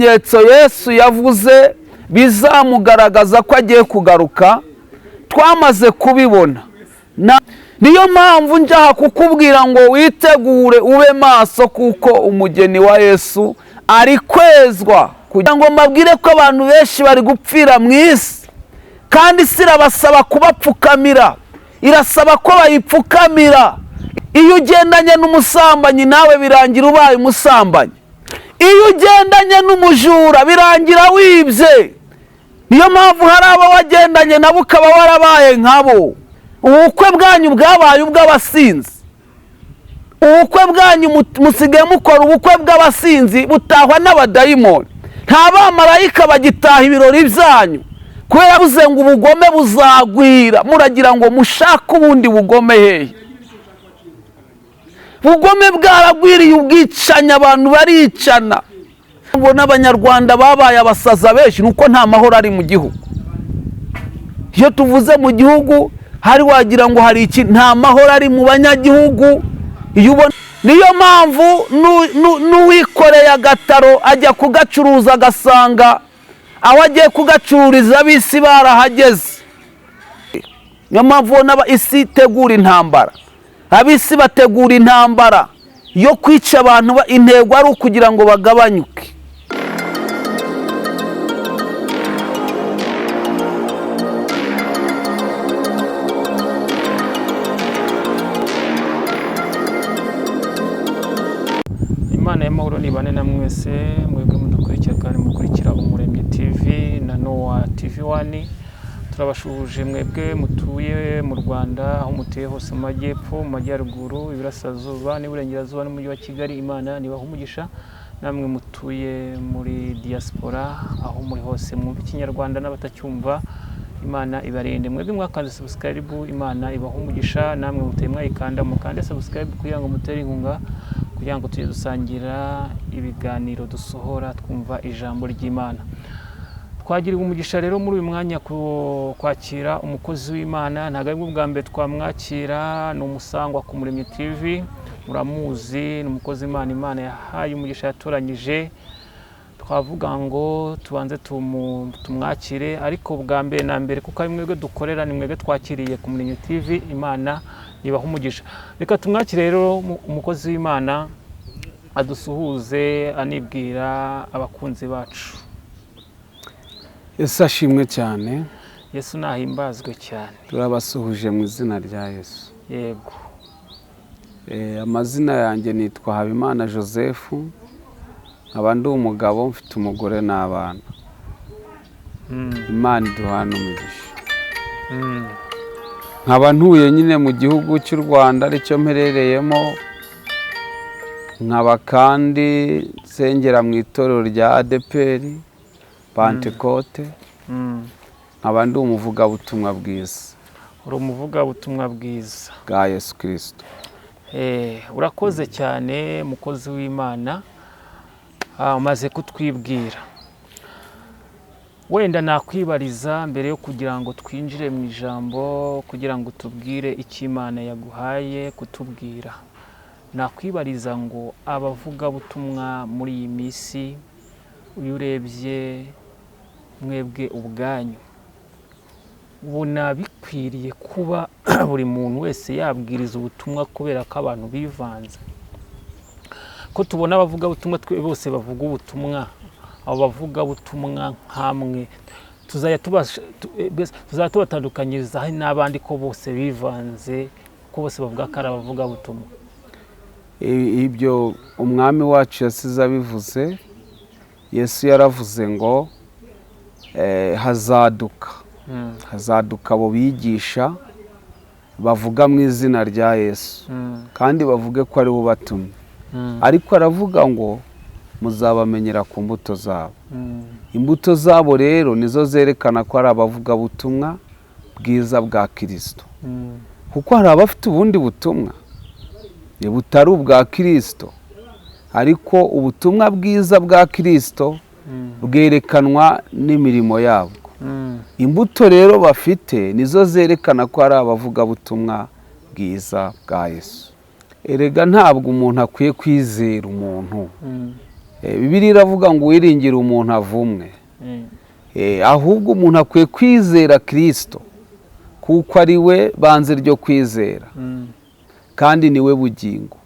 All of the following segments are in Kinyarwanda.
Ibimenyetso Yesu yavuze bizamugaragaza ko agiye kugaruka twamaze kubibona. Niyo mpamvu njyaha kukubwira ngo witegure, ube maso, kuko umugeni wa Yesu ari kwezwa, kugira ngo mbabwire ko abantu benshi bari gupfira mu isi, kandi isi irabasaba kubapfukamira, irasaba ko bayipfukamira. Iyo ugendanye n'umusambanyi, nawe birangira ubaye umusambanyi. Iyo ugendanye n'umujura, birangira wibye. Niyo mpamvu hari abo wagendanye nabo ukaba warabaye nkabo. Ubukwe bwanyu bwabaye ubw'abasinzi. Ubukwe bwanyu musigaye mukora ubukwe bw'abasinzi, butahwa n'abadayimoni. Nta bamarayika bagitaha ibirori byanyu, kubera yavuze ngo ubugome buzagwira. Muragira ngo mushake ubundi bugome hehe? Ubugome bwaragwiriye, ubwicanyi, abantu baricana. Ubona Abanyarwanda babaye abasaza benshi, ni uko nta mahoro ari mu gihugu. Iyo tuvuze mu gihugu, hari wagira ngo hari iki? Nta mahoro ari mu banyagihugu. Iyo ubona, niyo mpamvu n'uwikoreye agataro ajya kugacuruza, agasanga aho agiye kugacururiza ab'isi barahageze. Niyo mpamvu ubona isi itegura intambara, ab'isi bategura intambara yo kwica abantu, intego ari ukugira ngo bagabanyuke. Imana y'amahoro nibane na mwese, mwebwe mudukurikira kandi mukurikira Umuremyi TV na Nowa TV One. Turabashuhuje mwebwe mutuye mu Rwanda, aho mutuye hose, mu majyepfo, mu majyaruguru, iburasirazuba n'iburengerazuba n'umujyi wa Kigali. Imana nibaha umugisha. Namwe mutuye muri diaspora, aho muri hose mwumva Ikinyarwanda n'abatacyumva, Imana ibarinde. Mwebwe mwakanze subscribe, Imana ibaha umugisha. Namwe mutuye mwayikanda, mukande subscribe kugira ngo mutere inkunga, kugira ngo tujye dusangira ibiganiro dusohora, twumva ijambo ry'Imana. Twagiriwe umugisha rero muri uyu mwanya kwakira umukozi w'Imana. Ntabwo aribwo bwa mbere twamwakira, ni umusangwa ku Muremyi TV, muramuzi, ni umukozi w'Imana Imana yahaye umugisha, yatoranyije. Twavuga ngo tubanze tumwakire, ariko bwa mbere na mbere, kuko ari mwebwe dukorera, ni mwebwe twakiriye ku Muremyi TV, Imana ibaha umugisha. Reka tumwakire rero umukozi w'Imana adusuhuze, anibwira abakunzi bacu. Yesu ashimwe cyane. Yesu nahimbazwe cyane. Turabasuhuje mu izina rya Yesu. Yego. Amazina yanjye nitwa Habimana Joseph, nkaba ndi umugabo, mfite umugore n'abana. Imana iduhana umugisha. Nkaba ntuye nyine mu gihugu cy'u Rwanda, aricyo mperereyemo, nkaba kandi nsengera mu itorero rya ADEPR Pantekote, nkaba ndi umuvugabutumwa bwiza. Uri umuvugabutumwa bwiza bwa Yesu Kirisito. Urakoze cyane, mukozi w'Imana. Umaze kutwibwira. Wenda nakwibariza mbere yo kugira ngo twinjire mu ijambo, kugira ngo tubwire icyo Imana yaguhaye kutubwira, nakwibariza ngo abavugabutumwa muri iyi minsi, iyo urebye mwebwe ubwanyu, ubona bikwiriye kuba buri muntu wese yabwiriza ubutumwa, kubera ko abantu bivanze, ko tubona abavugabutumwa twe bose bavuga ubutumwa, abo bavugabutumwa nkamwe tuzajya tuzajya tubatandukanyiriza n'abandi, ko bose bivanze, ko bose bavuga ko ari abavugabutumwa? Ibyo Umwami wacu yasize abivuze. Yesu yaravuze ngo hazaduka abo bigisha bavuga mu izina rya Yesu, kandi bavuge ko ari we ubatumye, ariko aravuga ngo muzabamenyera ku mbuto zabo. Imbuto zabo rero nizo zerekana ko ari abavugabutumwa bwiza bwa Kirisito, kuko hari abafite ubundi butumwa butari ubwa Kirisito, ariko ubutumwa bwiza bwa Kirisito bwerekanwa n'imirimo yabwo. Imbuto rero bafite nizo zerekana ko ari abavugabutumwa bwiza bwa Yesu. Erega ntabwo umuntu akwiye kwizera umuntu. Bibiliya iravuga ngo uwiringira umuntu avumwe. Ahubwo umuntu akwiye kwizera Kirisito kuko ari we banze ryo kwizera, kandi ni we bugingo.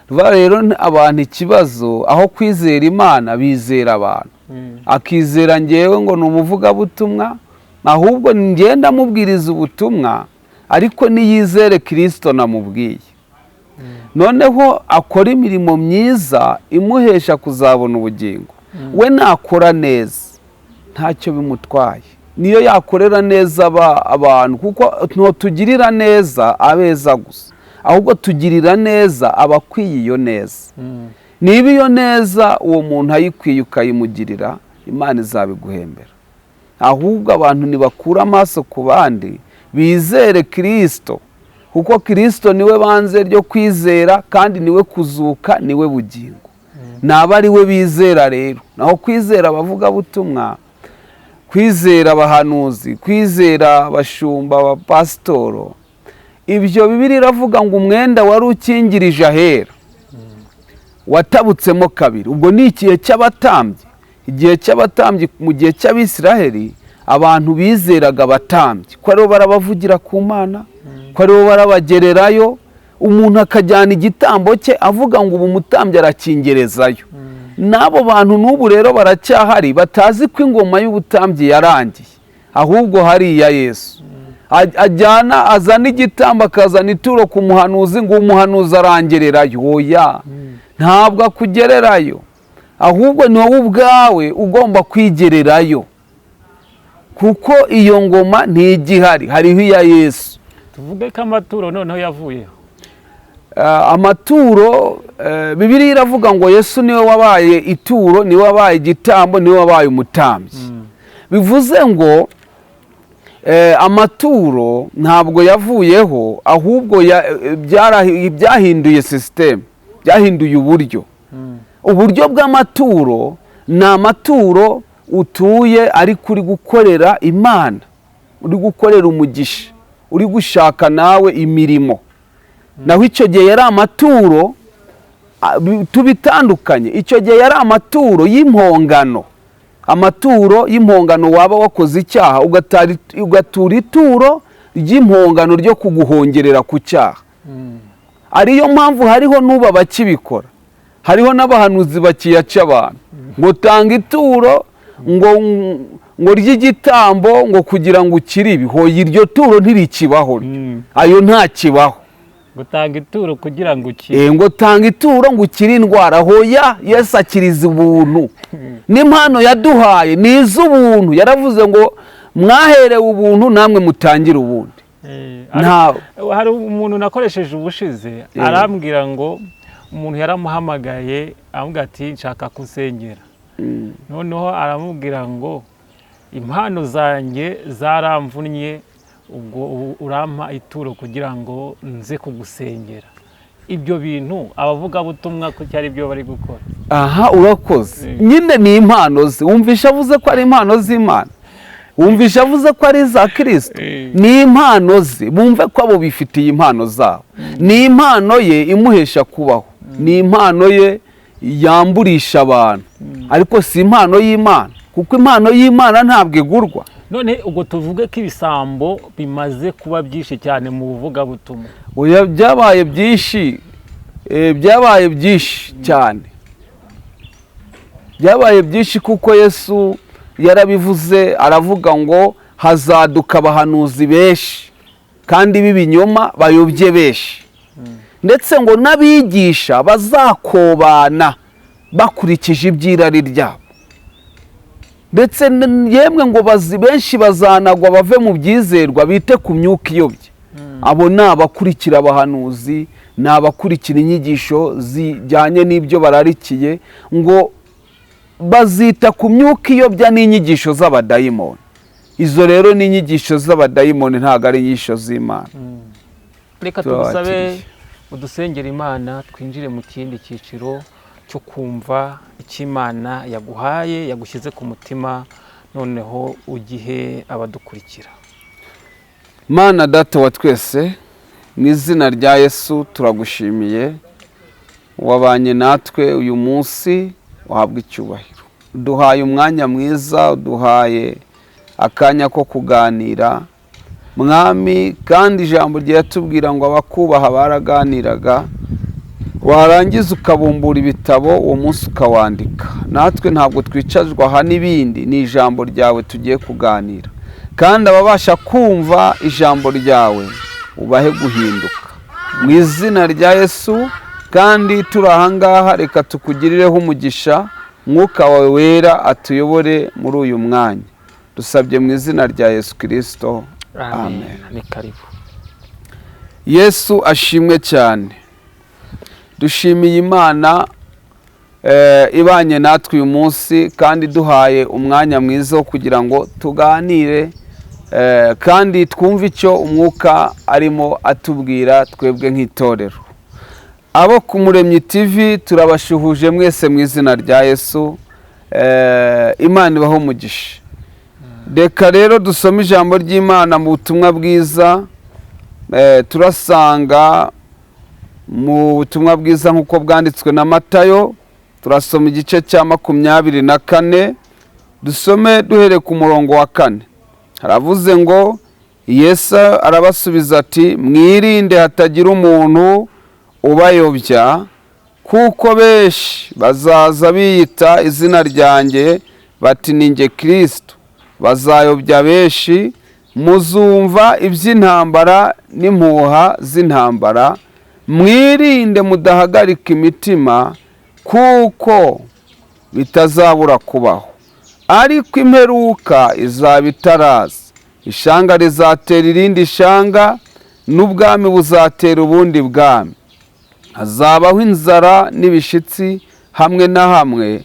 Rero abantu ikibazo aho kwizera Imana bizera abantu, akizera ngewe ngo ni umuvugabutumwa, ahubwo ngenda amubwiriza ubutumwa, ariko niyizere Kirisito namubwiye, noneho akora imirimo myiza imuhesha kuzabona ubugingo. We nakora neza ntacyo bimutwaye, niyo yakorera neza abantu, kuko ntitugirira neza abeza gusa, ahubwo tugirira neza abakwiye iyo neza. Niba iyo neza uwo muntu ayikwiye ukayimugirira, Imana izabiguhembera. Ahubwo abantu ntibakure amaso ku bandi, bizere Kirisito, kuko Kirisito niwe banze ryo kwizera, kandi niwe kuzuka, niwe bugingo. Naba ari we bizera rero. Naho kwizera abavugabutumwa, kwizera abahanuzi, kwizera abashumba, abapasitoro, ibyo Bibiliya iravuga ngo umwenda wari ukingirije ahera watabutsemo kabiri. Ubwo ni igihe cy'abatambyi. Igihe cy'abatambyi, mu gihe cy'Abisiraheli, abantu bizeraga abatambyi ko aribo barabavugira ku Mana, ko aribo barabagererayo. Umuntu akajyana igitambo cye avuga ngo ubu umutambyi arakingerezayo. N'abo bantu n'ubu rero baracyahari, batazi ko ingoma y'ubutambyi yarangiye, ahubwo hari iya Yesu. Ajyana, azana igitambo, akazana ituro ku muhanuzi ngo umuhanuzi arangererayo. Oya, ntabwo akugererayo, ahubwo ni wowe ubwawe ugomba kwigererayo, kuko iyo ngoma ntigihari, hariho iya Yesu. Tuvuge ko amaturo noneho yavuyeho. Amaturo, Bibiliya iravuga ngo Yesu niwe wabaye ituro, niwe wabaye igitambo, niwe wabaye umutambyi. Bivuze ngo amaturo ntabwo yavuyeho, ahubwo byahinduye système, byahinduye uburyo. Uburyo bw'amaturo ni amaturo utuye ariko uri gukorera Imana, uri gukorera umugisha, uri gushaka nawe imirimo. Naho icyo gihe yari amaturo tubitandukanye. Icyo gihe yari amaturo y'impongano, amaturo y'impongano. Waba wakoze icyaha ugatura ituro ry'impongano ryo kuguhongerera ku cyaha. Ariyo mpamvu hariho n'ubu abakibikora, hariho n'abahanuzi bakiyaca abantu ngo tanga ituro ngo ry'igitambo ngo kugira ngo ukire ibi. Hoya, iryo turo ntirikibaho, ayo ntakibaho. Gutanga ituro kugira ngo ukire. Ngo tanga ituro ngo ukire indwara. Hoya, Yesu akiriza ubuntu, n'impano yaduhaye ni iz'ubuntu. Yaravuze ngo mwaherewe ubuntu, namwe mutangire ubundi. Hari umuntu nakoresheje ubushize, arambwira ngo umuntu yaramuhamagaye aramubwira ati nshaka kusengera. Noneho aramubwira ngo impano zanjye zaramvunnye, ubwo urampa ituro kugira ngo nze kugusengera. Ibyo bintu abavugabutumwa ko cyari byo bari gukora. Aha urakoze. Nyine ni impano ze. Wumvisha avuze ko ari impano z'Imana, wumvisha avuze ko ari iza Kirisito. Ni impano ze, bumve ko abo bifitiye impano zabo. Ni impano ye imuhesha kubaho, ni impano ye yamburisha abantu, ariko si impano y'Imana, kuko impano y'Imana ntabwo igurwa. None ubwo tuvuge ko ibisambo bimaze kuba byinshi cyane mu buvugabutumwa? Oya, byabaye byinshi, byabaye byinshi cyane, byabaye byinshi, kuko Yesu yarabivuze, aravuga ngo hazaduka abahanuzi benshi kandi b'ibinyoma bayobye benshi, ndetse ngo n'abigisha bazakobana bakurikije iby'irari ryabo, ndetse yemwe ngo benshi bazanagwa bave mu byizerwa bite ku myuka iyobye. Abo ni abakurikira abahanuzi, ni abakurikira inyigisho zijyanye n'ibyo bararikiye, ngo bazita ku myuka iyobya n'inyigisho z'abadayimoni. Izo rero ni inyigisho z'abadayimoni, ntabwo ari inyigisho z'Imana. Reka tugusabe udusengera Imana, twinjire mu kindi cyiciro cyo kumva icyo Imana yaguhaye, yagushyize ku mutima, noneho ugihe abadukurikira. Mana Data wa twese, mu izina rya Yesu turagushimiye, wabanye natwe uyu munsi. Uhabwe icyubahiro. Uduhaye umwanya mwiza, uduhaye akanya ko kuganira, Mwami. Kandi ijambo ryatubwira ngo abakubaha baraganiraga, warangiza ukabumbura ibitabo, uwo munsi ukawandika. Natwe ntabwo twicazwa aha n'ibindi, ni ijambo ryawe tugiye kuganira. Kandi ababasha kumva ijambo ryawe ubahe guhinduka mu izina rya Yesu. Kandi turi ahangaha, reka tukugirireho umugisha. Mwuka wawe Wera atuyobore muri uyu mwanya. Dusabye mu izina rya Yesu Kirisito, amen. Ni karibu. Yesu ashimwe cyane. Dushimiye Imana ibanye natwe uyu munsi kandi duhaye umwanya mwiza wo kugira ngo tuganire, kandi twumve icyo Umwuka arimo atubwira twebwe nk'itorero. Abo ku Muremyi TV, turabashuhuje mwese mu izina rya Yesu. Imana ibaho umugisha. Reka rero dusome ijambo ry'Imana mu butumwa bwiza. Turasanga mu butumwa bwiza nk'uko bwanditswe na Matayo. Turasoma igice cya 24, dusome duhere ku murongo wa 4. Haravuze ngo: "Yesu arabasubiza ati: 'Mwirinde hatagira umuntu ubayobya, kuko benshi bazaza biyita izina ryanjye bati: Ni njye Kirisito. Bazayobya benshi. Muzumva iby'intambara n'impuha z'intambara. Mwirinde mudahagarika imitima, kuko bitazabura kubaho, ariko imperuka izaba itaraza. Ishanga rizatera irindi shanga, n'ubwami buzatera ubundi bwami. Hazabaho inzara n'ibishitsi hamwe na hamwe,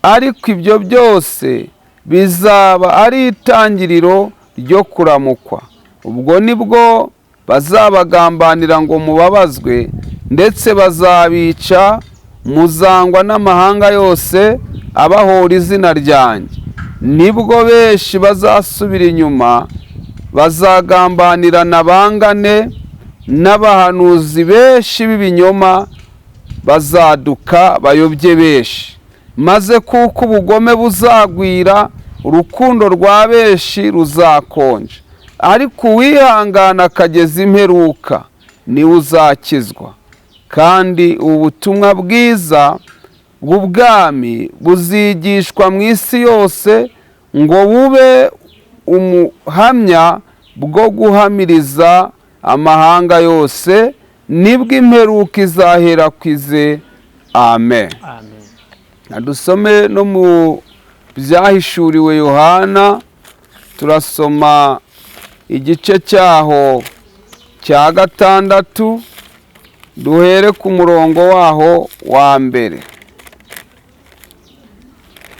ariko ibyo byose bizaba ari itangiriro ryo kuramukwa. Ubwo nibwo bazabagambanira ngo mubabazwe, ndetse bazabica. Muzangwa n'amahanga yose abahora izina ryanjye. Nibwo benshi bazasubira inyuma, bazagambanirana bangane, n'abahanuzi benshi b'ibinyoma bazaduka bayobye benshi. Maze kuko ubugome buzagwira, urukundo rwa benshi ruzakonja. Ariko uwihangana akageza imperuka niwe uzakizwa. Kandi ubu butumwa bwiza bw'ubwami buzigishwa mu isi yose ngo bube umuhamya bwo guhamiriza amahanga yose, nibwo imperuka izahera kwize. Amen." Amen. Dusome no mu Byahishuriwe Yohana, turasoma igice cyaho cya 6, duhere ku murongo waho wa 1.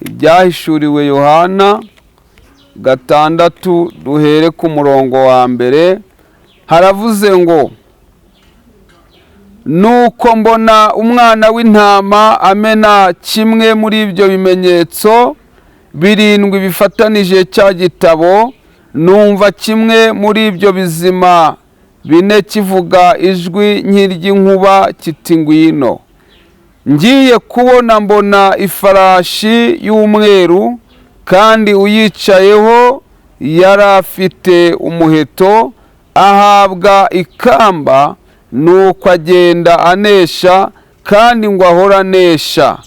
Ibyahishuriwe Yohana 6, duhere ku murongo wa 1. Haravuze ngo: "Nuko mbona Umwana w'Intama amena kimwe muri ibyo bimenyetso birindwi bifatanije cya gitabo. Numva kimwe muri ibyo bizima bine kivuga ijwi nk'iry'inkuba kiti: Ngwino. Ngiye kubona mbona ifarashi y'umweru, kandi uyicayeho yari afite umuheto, ahabwa ikamba, nuko agenda anesha, kandi ngo ahore anesha.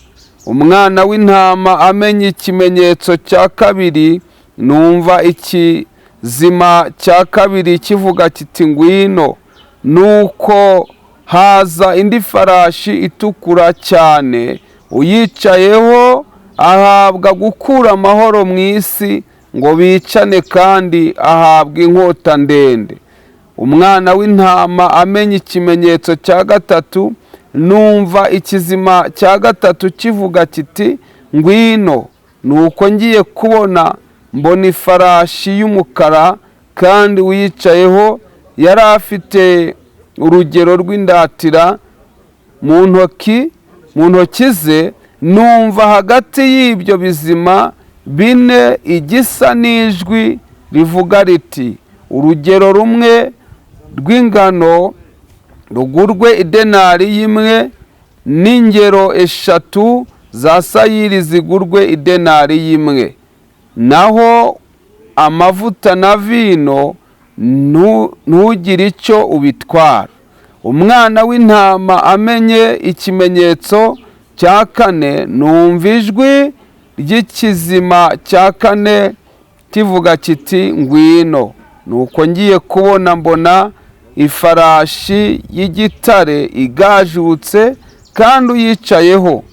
Umwana w'Intama amenya ikimenyetso cya kabiri, numva ikizima cya kabiri kivuga kiti: Ngwino. Nuko haza indi farashi itukura cyane, uyicayeho ahabwa gukura amahoro mu isi ngo bicane, kandi ahabwa inkota ndende. Umwana w'Intama amenya ikimenyetso cya gatatu, numva ikizima cya gatatu kivuga kiti: Ngwino. Nuko ngiye kubona mbona ifarashi y'umukara, kandi uyicayeho yari afite urugero rw'indatira mu ntoki ze. Numva hagati y'ibyo bizima bine igisa n'ijwi rivuga riti: Urugero rumwe rw'ingano rugurwe idenari y'imwe, n'ingero 3 Za sayiri zigurwe idenari y'imwe, naho amavuta na vino ntugire icyo ubitwara. Umwana w'intama amenye ikimenyetso cya kane, numva ijwi ry'ikizima cya kane kivuga kiti: "Ngwino." Nuko ngiye kubona, mbona ifarashi y'igitare igajutse, kandi uyicayeho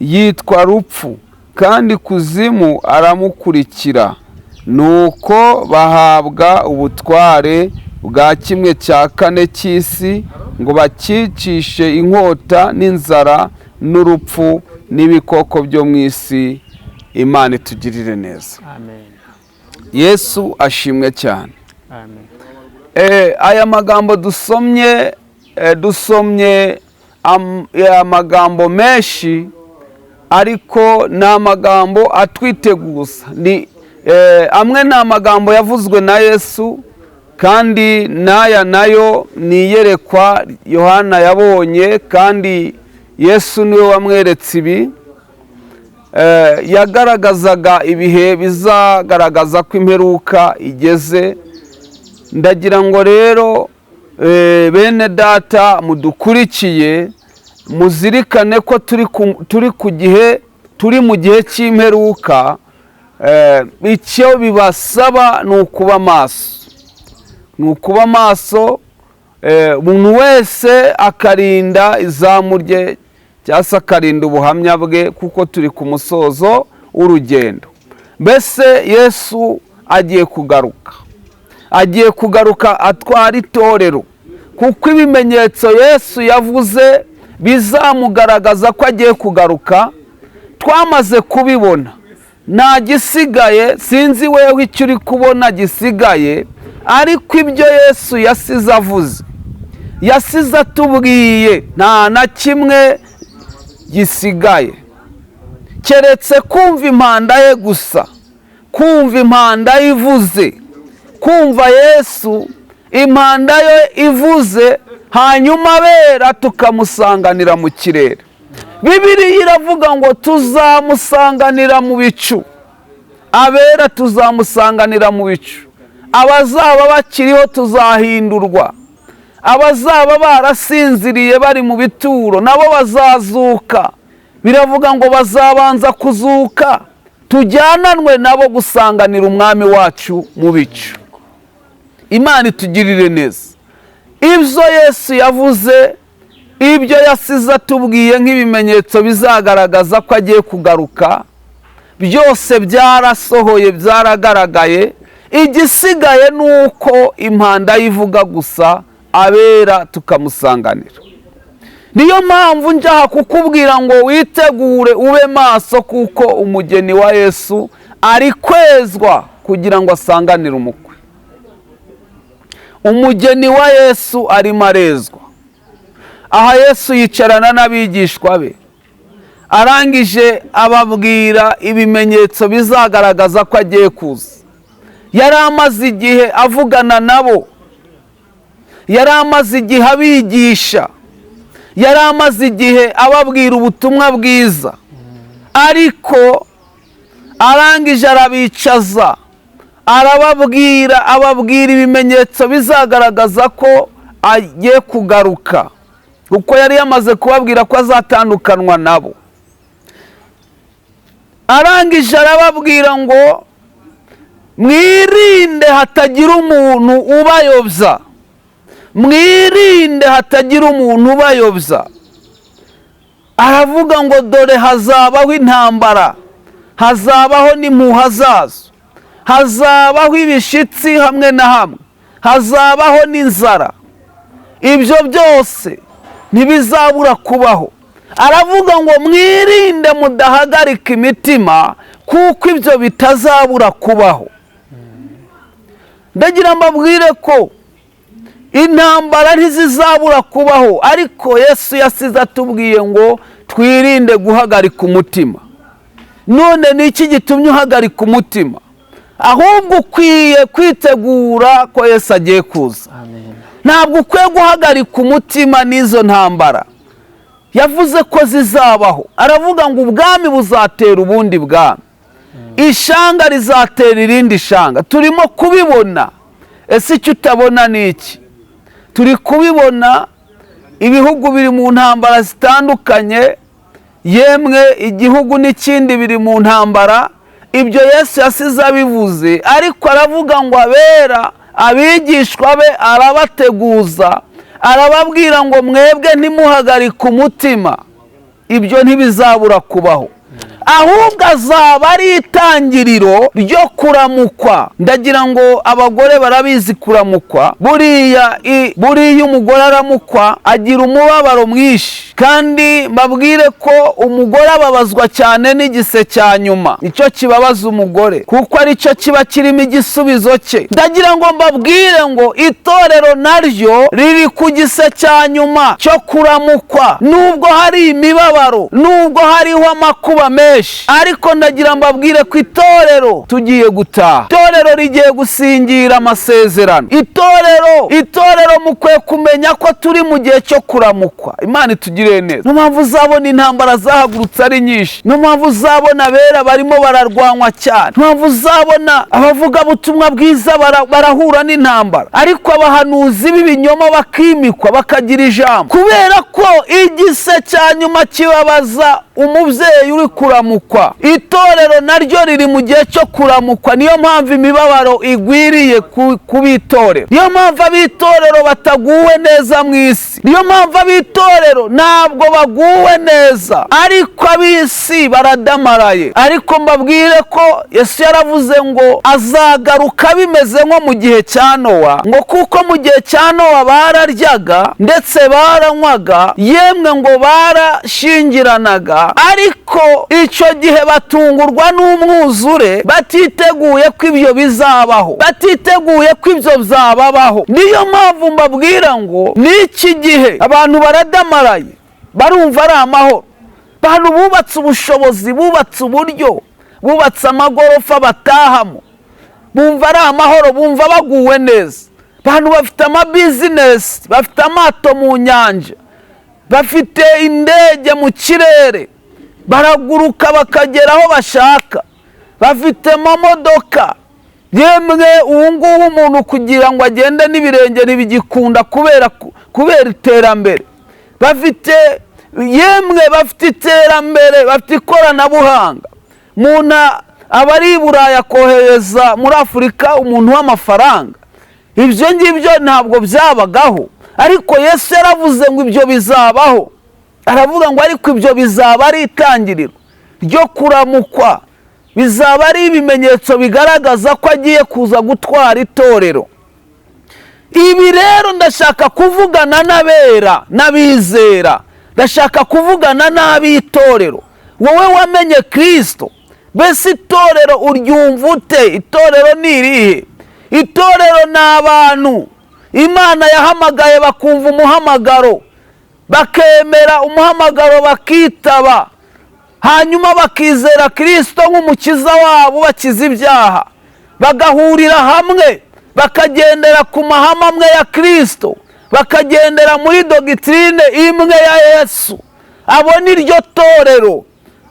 yitwa Rupfu, kandi Kuzimu aramukurikira. Nuko bahabwa ubutware bwa kimwe cya kane cy'isi, ngo bakicishe inkota n'inzara n'urupfu n'ibikoko byo mu isi. Imana itugirire neza. Amen. Yesu ashimwe cyane. Amen. Aya magambo dusomye, amagambo menshi, ariko ni amagambo atwiteguza. Ni amwe ni amagambo yavuzwe na Yesu, kandi n'aya nayo ni iyerekwa Yohana yabonye, kandi Yesu niwe wamweretse ibi. Yagaragazaga ibihe bizagaragaza ko imperuka igeze. Ndagira ngo rero, bene data mudukurikiye, muzirikane ko turi ku gihe, turi mu gihe cy'imperuka. Icyo bibasaba ni ukuba maso, ni ukuba maso, umuntu wese akarinda izamu rye cyangwa se akarinda ubuhamya bwe, kuko turi ku musozo w'urugendo. Mbese Yesu agiye kugaruka, agiye kugaruka atwara itorero, kuko ibimenyetso Yesu yavuze bizamugaragaza ko agiye kugaruka twamaze kubibona. Nta gisigaye. Sinzi wewe icyo uri kubona gisigaye, ariko ibyo Yesu yasize avuze, yasize atubwiye, nta na kimwe gisigaye keretse kumva impanda ye gusa, kumva impanda ye ivuze, kumva Yesu impanda ye ivuze, hanyuma abera tukamusanganira mu kirere. Bibiliya iravuga ngo tuzamusanganira mu bicu. Abera tuzamusanganira mu bicu. Abazaba bakiriho tuzahindurwa. Abazaba barasinziriye bari mu bituro nabo bazazuka. Biravuga ngo bazabanza kuzuka, tujyananwe nabo gusanganira Umwami wacu mu bicu. Imana itugirire neza. Ibyo Yesu yavuze, ibyo yasize atubwiye nk'ibimenyetso bizagaragaza ko agiye kugaruka, byose byarasohoye, byaragaragaye. Igisigaye ni uko impanda yivuga gusa, abera tukamusanganira. Niyo mpamvu njyaha kukubwira ngo witegure, ube maso, kuko umugeni wa Yesu ari kwezwa kugira ngo asanganire umukwe. Umugeni wa Yesu arimo arezwa. Aha Yesu yicarana n'abigishwa be, arangije ababwira ibimenyetso bizagaragaza ko agiye kuza. Yari amaze igihe avugana nabo, yari amaze igihe abigisha, yari amaze igihe ababwira ubutumwa bwiza, ariko arangije arabicaza, arababwira, ababwira ibimenyetso bizagaragaza ko agiye kugaruka, kuko yari yamaze kubabwira ko azatandukanwa nabo. Arangije arababwira ngo: "Mwirinde hatagira umuntu ubayobya, mwirinde hatagira umuntu ubayobya." Aravuga ngo: "Dore hazabaho intambara, hazabaho n'impuha zazo, hazabaho ibishitsi hamwe na hamwe, hazabaho n'inzara. Ibyo byose ntibizabura kubaho." Aravuga ngo: "Mwirinde mudahagarika imitima, kuko ibyo bitazabura kubaho." Ndagira mbabwire ko intambara ntizizabura kubaho, ariko Yesu yasize atubwiye ngo twirinde guhagarika umutima. None ni iki gitumye uhagarika umutima? Ahubwo ukwiye kwitegura ko Yesu agiye kuza. Amen. Ntabwo ukwiye guhagarika umutima n'izo ntambara. Yavuze ko zizabaho. Aravuga ngo ubwami buzatera ubundi bwami, ishanga rizatera irindi shanga. Turimo kubibona. Ese icyo utabona ni iki? Turi kubibona, ibihugu biri mu ntambara zitandukanye, yemwe igihugu n'ikindi biri mu ntambara. Ibyo Yesu yasize abivuze, ariko aravuga ngo abera abigishwa be arabateguza, arababwira ngo mwebwe ntimuhagarike umutima, ibyo ntibizabura kubaho, ahubwo azaba ari itangiriro ryo kuramukwa. Ndagira ngo abagore barabizi kuramukwa. Buriya umugore aramukwa agira umubabaro mwinshi, kandi mbabwire ko umugore ababazwa cyane n'igise cya nyuma, nicyo kibabaza umugore kuko aricyo kiba kirimo igisubizo cye. Ndagira ngo mbabwire ngo itorero naryo riri ku gise cya nyuma cyo kuramukwa, nubwo hari imibabaro, nubwo hariho amakuba menshi, ariko ndagira mbabwire ko itorero tugiye gutaha, itorero rigiye gusingira amasezerano. Itorero mukwiye kumenya ko turi mu gihe cyo kuramukwa. Imana itugirire neza. Niyo mpamvu uzabona intambara zahagurutse ari nyinshi, niyo mpamvu uzabona abera barimo bararwanywa cyane, niyo mpamvu uzabona abavugabutumwa bwiza barahura n'intambara, ariko abahanuzi b'ibinyoma bakimikwa bakagira ijambo, kubera ko igise cya nyuma kibabaza umubyeyi uri kuramukwa. Itorero naryo riri mu gihe cyo kuramukwa, niyo mpamvu imibabaro igwiriye ku b'itorero, niyo mpamvu ab'itorero bataguwe neza mu isi, niyo mpamvu ab'itorero ntabwo baguwe neza, ariko ab'isi baradamaraye. Ariko mbabwire ko Yesu yaravuze ngo azagaruka bimeze nko mu gihe cya Nowa, ngo kuko mu gihe cya Nowa bararyaga ndetse baranywaga, yemwe ngo barashingiranaga, ariko icyo gihe batungurwa n'umwuzure batiteguye ko ibyo bizabaho, batiteguye ko ibyo byababaho. Niyo mpamvu mbabwira ngo n'iki gihe abantu baradamaraye, barumva ari amahoro. Abantu bubatse ubushobozi, bubatse uburyo, bubatse amagorofa batahamo, bumva ari amahoro, bumva baguwe neza. Abantu bafite amabizinesi, bafite amato mu nyanja, bafite indege mu kirere, baraguruka bakagera aho bashaka, bafite amamodoka. Yemwe ubu ngubu umuntu kugira ngo agende n'ibirenge ntibigikunda kubera iterambere. Bafite yemwe bafite iterambere, bafite ikoranabuhanga. Umuntu aba ari i Burayi akohereza muri Afurika umuntu w'amafaranga. Ibyo ngibyo ntabwo byabagaho, ariko Yesu yaravuze ngo ibyo bizabaho. Aravuga ngo ariko ibyo bizaba ari itangiriro ryo kuramukwa, bizaba ari ibimenyetso bigaragaza ko agiye kuza gutwara itorero. Ibi rero ndashaka kuvugana n'abera n'abizera, ndashaka kuvugana n'ab'itorero. Wowe wamenye Kristo, mbese itorero uryumva ute? Itorero ni irihe? Itorero ni abantu Imana yahamagaye bakumva umuhamagaro, bakemera umuhamagaro, bakitaba, hanyuma bakizera Kristo nk'umukiza wabo, bakiza ibyaha, bagahurira hamwe, bakagendera ku mahame amwe ya Kristo, bakagendera muri dogitrine imwe ya Yesu. Abo ni ryo torero.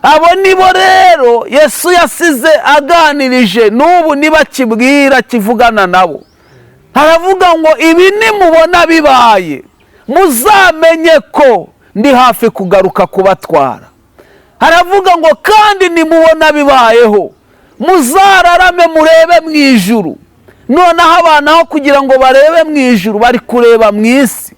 Abo nibo rero Yesu yasize aganirije, n'ubu nibakibwira kivugana nabo. Aravuga ngo ibi nimubona bibaye, muzamenye ko ndi hafi kugaruka kubatwara. Aravuga ngo kandi nimubona bibayeho, muzararame murebe mu ijuru. Noneho abantu aho kugira ngo barebe mu ijuru bari kureba mu isi,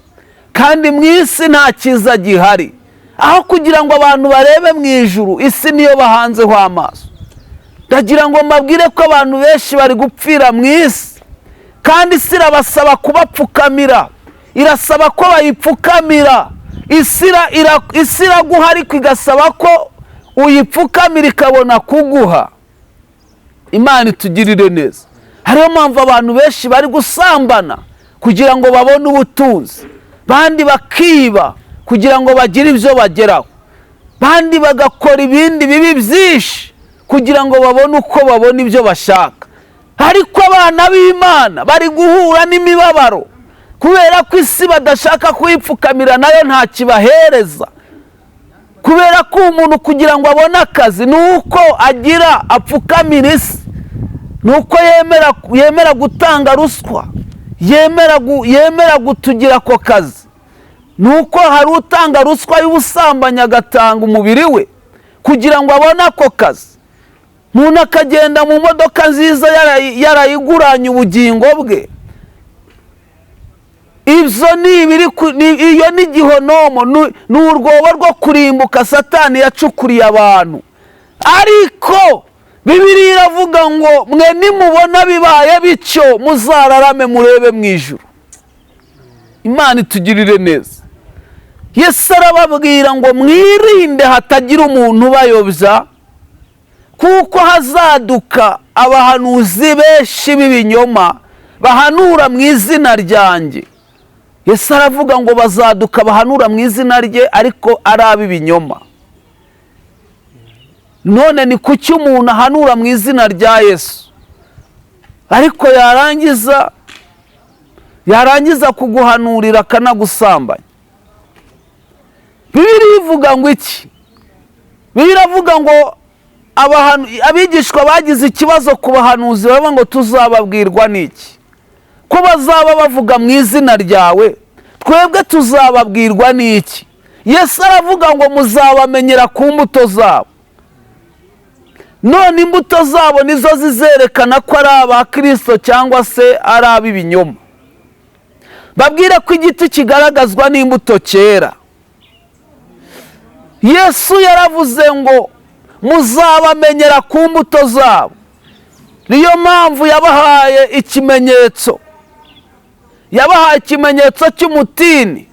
kandi mu isi nta cyiza gihari. Aho kugira ngo abantu barebe mu ijuru, isi niyo bahanzeho amaso. Ndagira ngo mbabwire ko abantu benshi bari gupfira mu isi, kandi isi irabasaba kubapfukamira, irasaba ko bayipfukamira. Isi iraguha ariko igasaba ko uyipfukamira ikabona kuguha. Imana itugirire neza. Hariyo mpamvu abantu benshi bari gusambana kugira ngo babone ubutunzi, bandi bakiba kugira ngo bagire ibyo bageraho, bandi bagakora ibindi bibi byinshi kugira ngo babone uko babona ibyo bashaka. Ariko abana b'Imana bari guhura n'imibabaro kubera ko isi badashaka kuyipfukamira, nayo nta kibahereza. Kubera ko umuntu kugira ngo abone akazi ni uko agira apfukamira isi, ni uko yemera gutanga ruswa, yemera gutugira ako kazi, ni uko hari utanga ruswa y'ubusambanyi agatanga umubiri we kugira ngo abone ako kazi. Umuntu akagenda mu modoka nziza yarayiguranye ubugingo bwe. Ibyo ni iyo ni igihonomo, ni urwobo rwo kurimbuka Satani yacukuriye abantu. Ariko Bibiliya iravuga ngo mwe nimubona bibaye bityo muzararame murebe mu ijuru. Imana itugirire neza. Yesu arababwira ngo mwirinde hatagira umuntu ubayobya, kuko hazaduka abahanuzi benshi b'ibinyoma bahanura mu izina ryanjye. Yesu aravuga ngo bazaduka bahanura mu izina rye, ariko ari ab'ibinyoma. None ni kuki umuntu ahanura mu izina rya Yesu, ariko yarangiza kuguhanurira akanagusambanya? Bibiliya ivuga ngo iki? Bibiliya iravuga ngo abigishwa bagize ikibazo ku bahanuzi, baravuga ngo tuzababwirwa n'iki? Ko bazaba bavuga mu izina ryawe, twebwe tuzababwirwa n'iki? Yesu aravuga ngo muzabamenyera ku mbuto zabo. None imbuto zabo nizo zizerekana ko ari aba Kristo cyangwa se ari ab'ibinyoma. Babwire ko igiti kigaragazwa n'imbuto cyera. Yesu yaravuze ngo muzabamenyera ku mbuto zabo. Niyo mpamvu yabahaye ikimenyetso. Yabahaye ikimenyetso cy'umutini,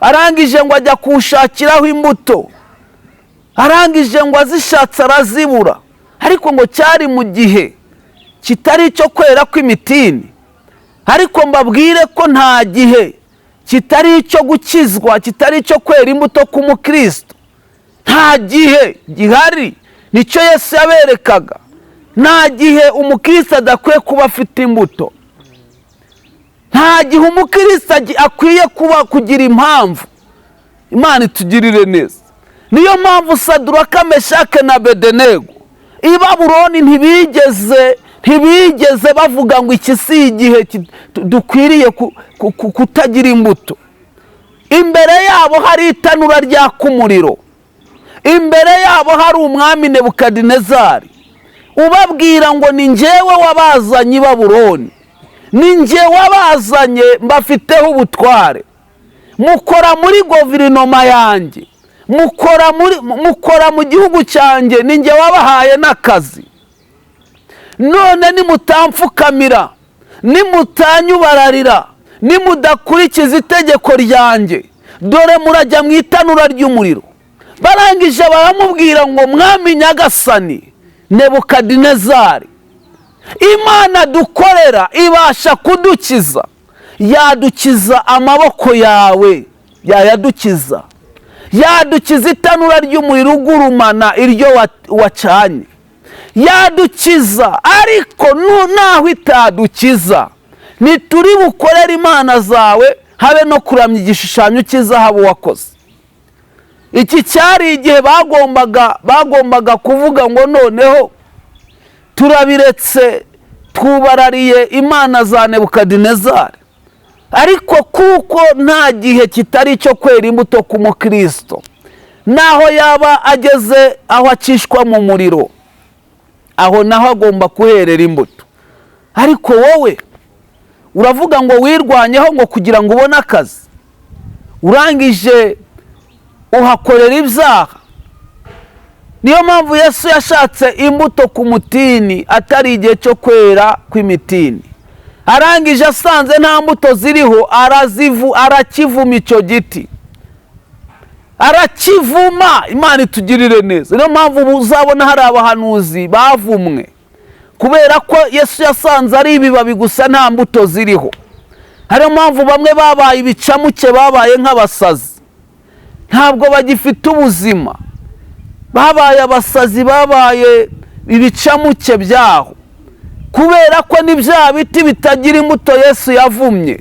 arangije ngo ajya kuwushakiraho imbuto, arangije ngo azishatse arazibura. Ariko ngo cyari mu gihe kitari icyo kwera kw'imitini. Ariko mbabwire ko nta gihe kitari icyo gukizwa, kitari icyo kwera imbuto k'umukristo. Nta gihe gihari. Nicyo Yesu yaberekaga. Nta gihe umukristo adakwiye kuba afite imbuto. Nta gihe umukristo akwiye kuba kugira impamvu. Imana itugirire neza. Niyo mpamvu Saduraka, Meshake na Abedenego i Babuloni ntibigeze bavuga ngo iki si igihe dukwiriye kutagira imbuto. Imbere yabo hari itanura ryaka umuriro, imbere yabo hari umwami Nebukadinezari ubabwira ngo ni njyewe wabazanye i Babuloni, ni njye wabazanye, mbafiteho ubutware, mukora muri guverinoma yanjye, mukora mu gihugu cyanjye, ni njye wabahaye n'akazi. None nimutamfukamira, nimutanyubararira, nimudakurikiza itegeko ryanjye, dore murajya mu itanura ry'umuriro. Barangije baramubwira ngo mwami nyagasani Nebukadinezari, Imana dukorera ibasha kudukiza, yadukiza amaboko yawe, yayadukiza, yadukiza itanura ry'umuriro ugurumana iryo wacanye, yadukiza. Ariko naho itadukiza, ntituri bukorere imana zawe, habe no kuramya igishushanyo cy'izahabu wakoze. Iki cyari igihe bagombaga kuvuga ngo noneho turabiretse, twubarariye imana za Nebukadinezari. Ariko kuko nta gihe kitari icyo kwera imbuto ku mukristo, naho yaba ageze aho acishwa mu muriro, aho naho agomba kuherera imbuto. Ariko wowe uravuga ngo wirwanyeho ngo kugira ngo ubone akazi, urangije uhakorera ibyaha. Niyo mpamvu Yesu yashatse imbuto ku mutini atari igihe cyo kwera kw'imitini. Arangije asanze nta mbuto ziriho, arakivuma icyo giti, arakivuma. Imana itugirire neza. Niyo mpamvu uzabona hari abahanuzi bavumwe, kubera ko Yesu yasanze ari ibibabi gusa nta mbuto ziriho. Hariyo mpamvu bamwe babaye ibicamuke, babaye nk'abasazi, ntabwo bagifite ubuzima, babaye abasazi, babaye ibicamuke byaho, kubera ko ni bya biti bitagira imbuto Yesu yavumye.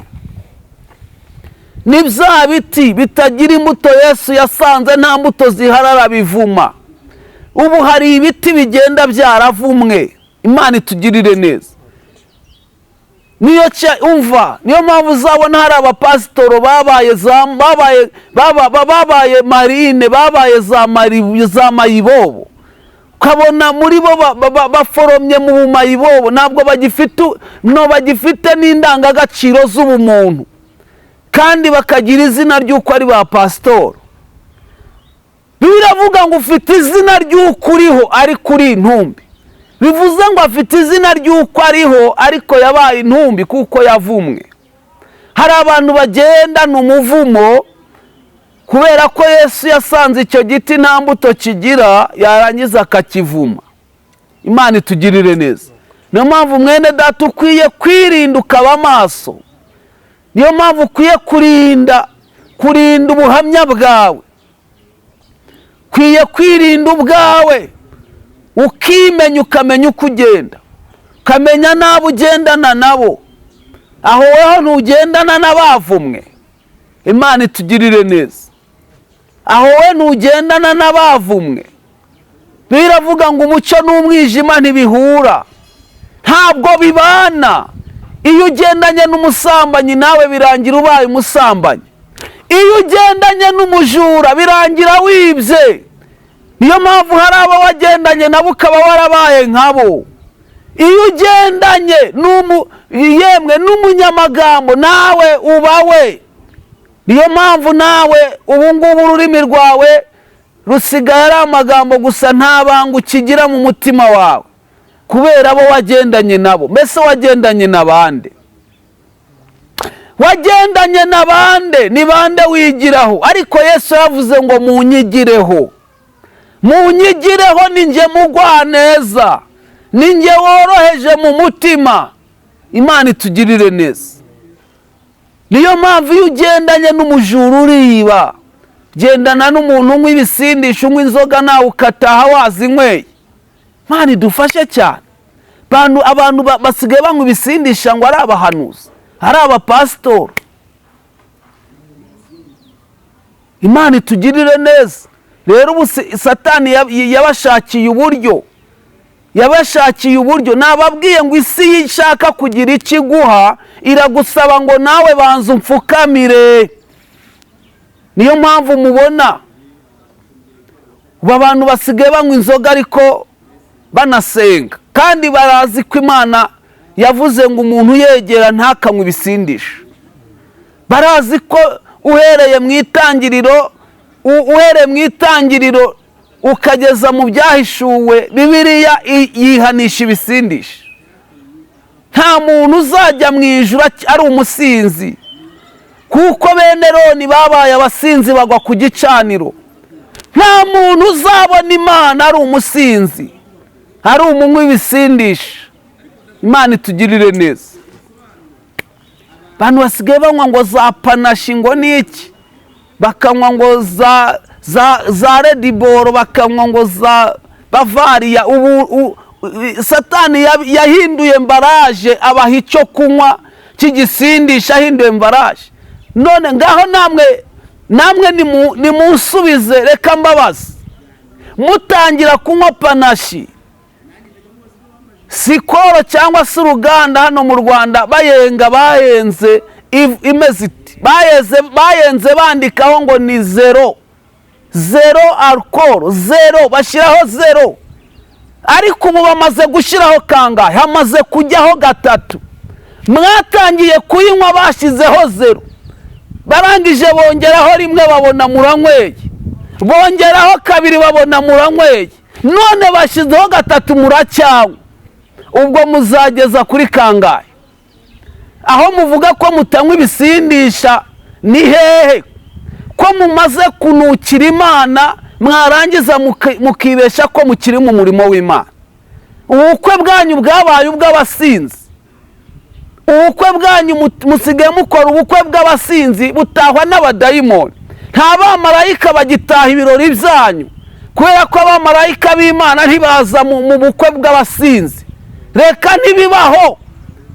Ni bya biti bitagira imbuto Yesu yasanze nta mbuto ziharara bivuma. Ubu hari ibiti bigenda byaravumwe. Imana itugirire neza. Niyo umva, niyo mpamvu uzabona hari abapasitoro babaye babaye marine, babaye za mayibobo, ukabona muri bo baforomye mu bumayibobo, ntabwo bagifite no bagifite n'indangagaciro z'ubumuntu, kandi bakagira izina ry'uko ari ba pasitoro. Biravuga ngo ufite izina ry'uko uriho ariko uri intumbi. Bivuze ngo afite izina ry'uko ariho ariko yabaye intumbi kuko yavumwe. Hari abantu bagendana umuvumo kubera ko Yesu yasanze icyo giti nta mbuto kigira, yarangiza akakivuma. Imana itugirire neza. Niyo mpamvu mwene data ukwiye kwirinda ukaba amaso. Niyo mpamvu ukwiye kurinda ubuhamya bwawe. Ukwiye kwirinda ubwawe, ukimenya, ukamenya uko ugenda, ukamenya n'abo ugendana nabo. Aho weho ntugendana n'abavumwe. Imana itugirire neza. Aho we ntugendana n'abavumwe. Biravuga ngo umucyo n'umwijima ntibihura, ntabwo bibana. Iyo ugendanye n'umusambanyi nawe birangira ubaye umusambanyi. Iyo ugendanye n'umujura birangira wibye. Niyo mpamvu hari abo wagendanye nabo ukaba warabaye nkabo. Iyo ugendanye yemwe n'umunyamagambo nawe ubawe. Niyo mpamvu nawe ubu ngubu ururimi rwawe rusigaye ari amagambo gusa, nta banga ukigira mu mutima wawe kubera abo wagendanye nabo. Mbese wagendanye na bande? Wagendanye na bande? Ni bande wigiraho? Ariko Yesu yavuze ngo munyigireho. Munyigireho, ni njye mugwaneza, ni njye woroheje mu mutima. Imana itugirire neza. Niyo mpamvu iyo ugendanye n'umujura uriba, gendana n'umuntu unywa ibisindisha, unywa inzoga, nawe ukataha wazinyweye. Imana idufashe cyane. Abantu basigaye banywa ibisindisha ngo ari abahanuzi, ari abapasitori. Imana itugirire neza. Rero ubu Satani yabashakiye uburyo, yabashakiye uburyo. Nababwiye ngo isi ishaka kugira ikiguha iragusaba ngo nawe banza umfukamire. Niyo mpamvu mubona ubu abantu basigaye banywa inzoga ariko banasenga, kandi barazi ko Imana yavuze ngo umuntu yegera ntakanywe ibisindisha. Barazi ko uhereye mu itangiriro, uhereye mu itangiriro ukageza mu byahishuwe, Bibiliya yihanisha ibisindisha. Nta muntu uzajya mu ijuru ari umusinzi, kuko bene Aroni babaye abasinzi bagwa ku gicaniro. Nta muntu uzabona Imana ari umusinzi, ari umunywi w'ibisindisha. Imana itugirire neza. Abantu basigaye banywa ngo za panashi ngo niki, bakanywa ngo za rediboro, bakanywa ngo za Bavaria. Ubu Satani yahinduye mbaraje, abaha icyo kunywa cy'igisindisha, ahinduye mbaraje. None ngaho namwe nimunsubize, reka mbabaze. Mutangira kunywa panashi, sikoro cyangwa se uruganda hano mu Rwanda bayenga, bayenze imeze iti, bayenze bandikaho ngo ni zero, zero alcohol, zero, bashyiraho zero. Ariko ubu bamaze gushyiraho kangahe? Hamaze kujyaho 3. Mwatangiye kuyinywa bashyizeho 0, barangije bongeraho 1 babona muranyweye, bongeraho 2 babona muranyweye, none bashyizeho 3 muracyanywa. Ubwo muzageza kuri kangahe? Aho muvuga ko mutanywa ibisindisha ni hehe? Ko mumaze kunukira Imana mwarangiza mukibesha ko mukiri mu murimo w'Imana. Ubukwe bwanyu bwabaye ubw'abasinzi. Ubukwe bwanyu musigaye mukora ubukwe bw'abasinzi butahwa n'abadayimoni. Nta bamarayika bagitaha ibirori byanyu, kubera ko abamarayika b'Imana ntibaza mu bukwe bw'abasinzi. Reka ntibibaho.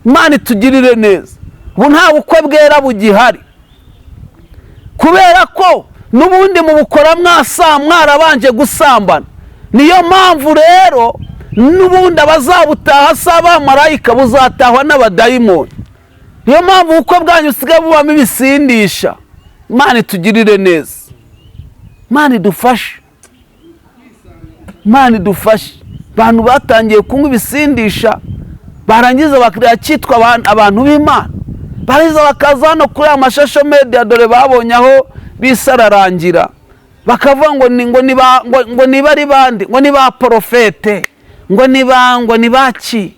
Imana itugirire neza. Ubu nta bukwe bwera bugihari. Kubera ko n'ubundi mubukora mwarabanje gusambana. Niyo mpamvu rero n'ubundi abazabutaha si abamarayika, buzatahwa n'abadayimoni. Niyo mpamvu ubukwe bwanyu busigaye bubamo ibisindisha. Imana itugirire neza, Imana idufashe, Imana idufashe. Abantu batangiye kunywa ibisindisha barangiza bakitwa abantu b'Imana, barangiza bakaza hano kuri aya mashasho media, dore babonye aho bisararangira, bakavuga ngo ni ngo niba ari bande, ngo ni ba porofete, ngo ni ba, ngo ni baki,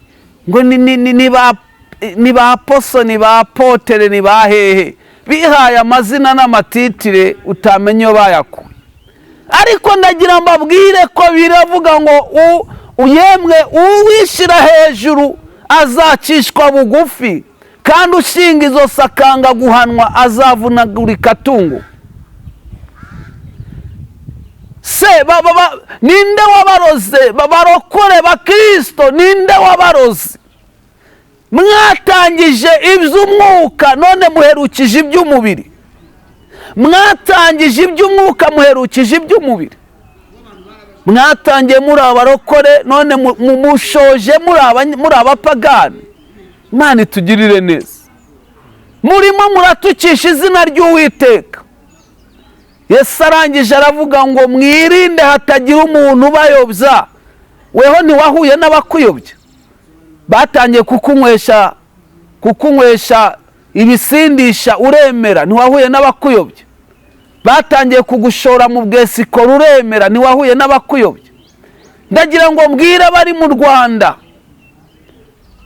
ngo ni ba poso, ni ba potere, ni ba hehe. Bihaye amazina n'amatitire utamenya iyo bayakuye. Ariko ndagira mbabwire ko biravuga ngo yemwe uwishyira hejuru azacishwa bugufi, kandi ushinga izo sakanga guhanwa azavunagurika tungo. Se ninde wabaroze? Barokore ba Kristo, ninde wabaroze? Mwatangije iby'umwuka none muherukije iby'umubiri. Mwatangije iby'umwuka muherukije iby'umubiri. Mwatangiye muri abarokore none mushoje muri abapagani. Imana itugirire neza. Murimo muratukisha izina ry'Uwiteka. Yesu arangije aravuga ngo mwirinde hatagira umuntu ubayobya. Weho ntiwahuye n'abakuyobya, batangiye kukunywesha ibisindisha uremera, ntiwahuye n'abakuyobya. Batangiye kugushora mu bwesikoro uremera, ntiwahuye n'abakuyobya. Ndagira ngo mbwire abari mu Rwanda,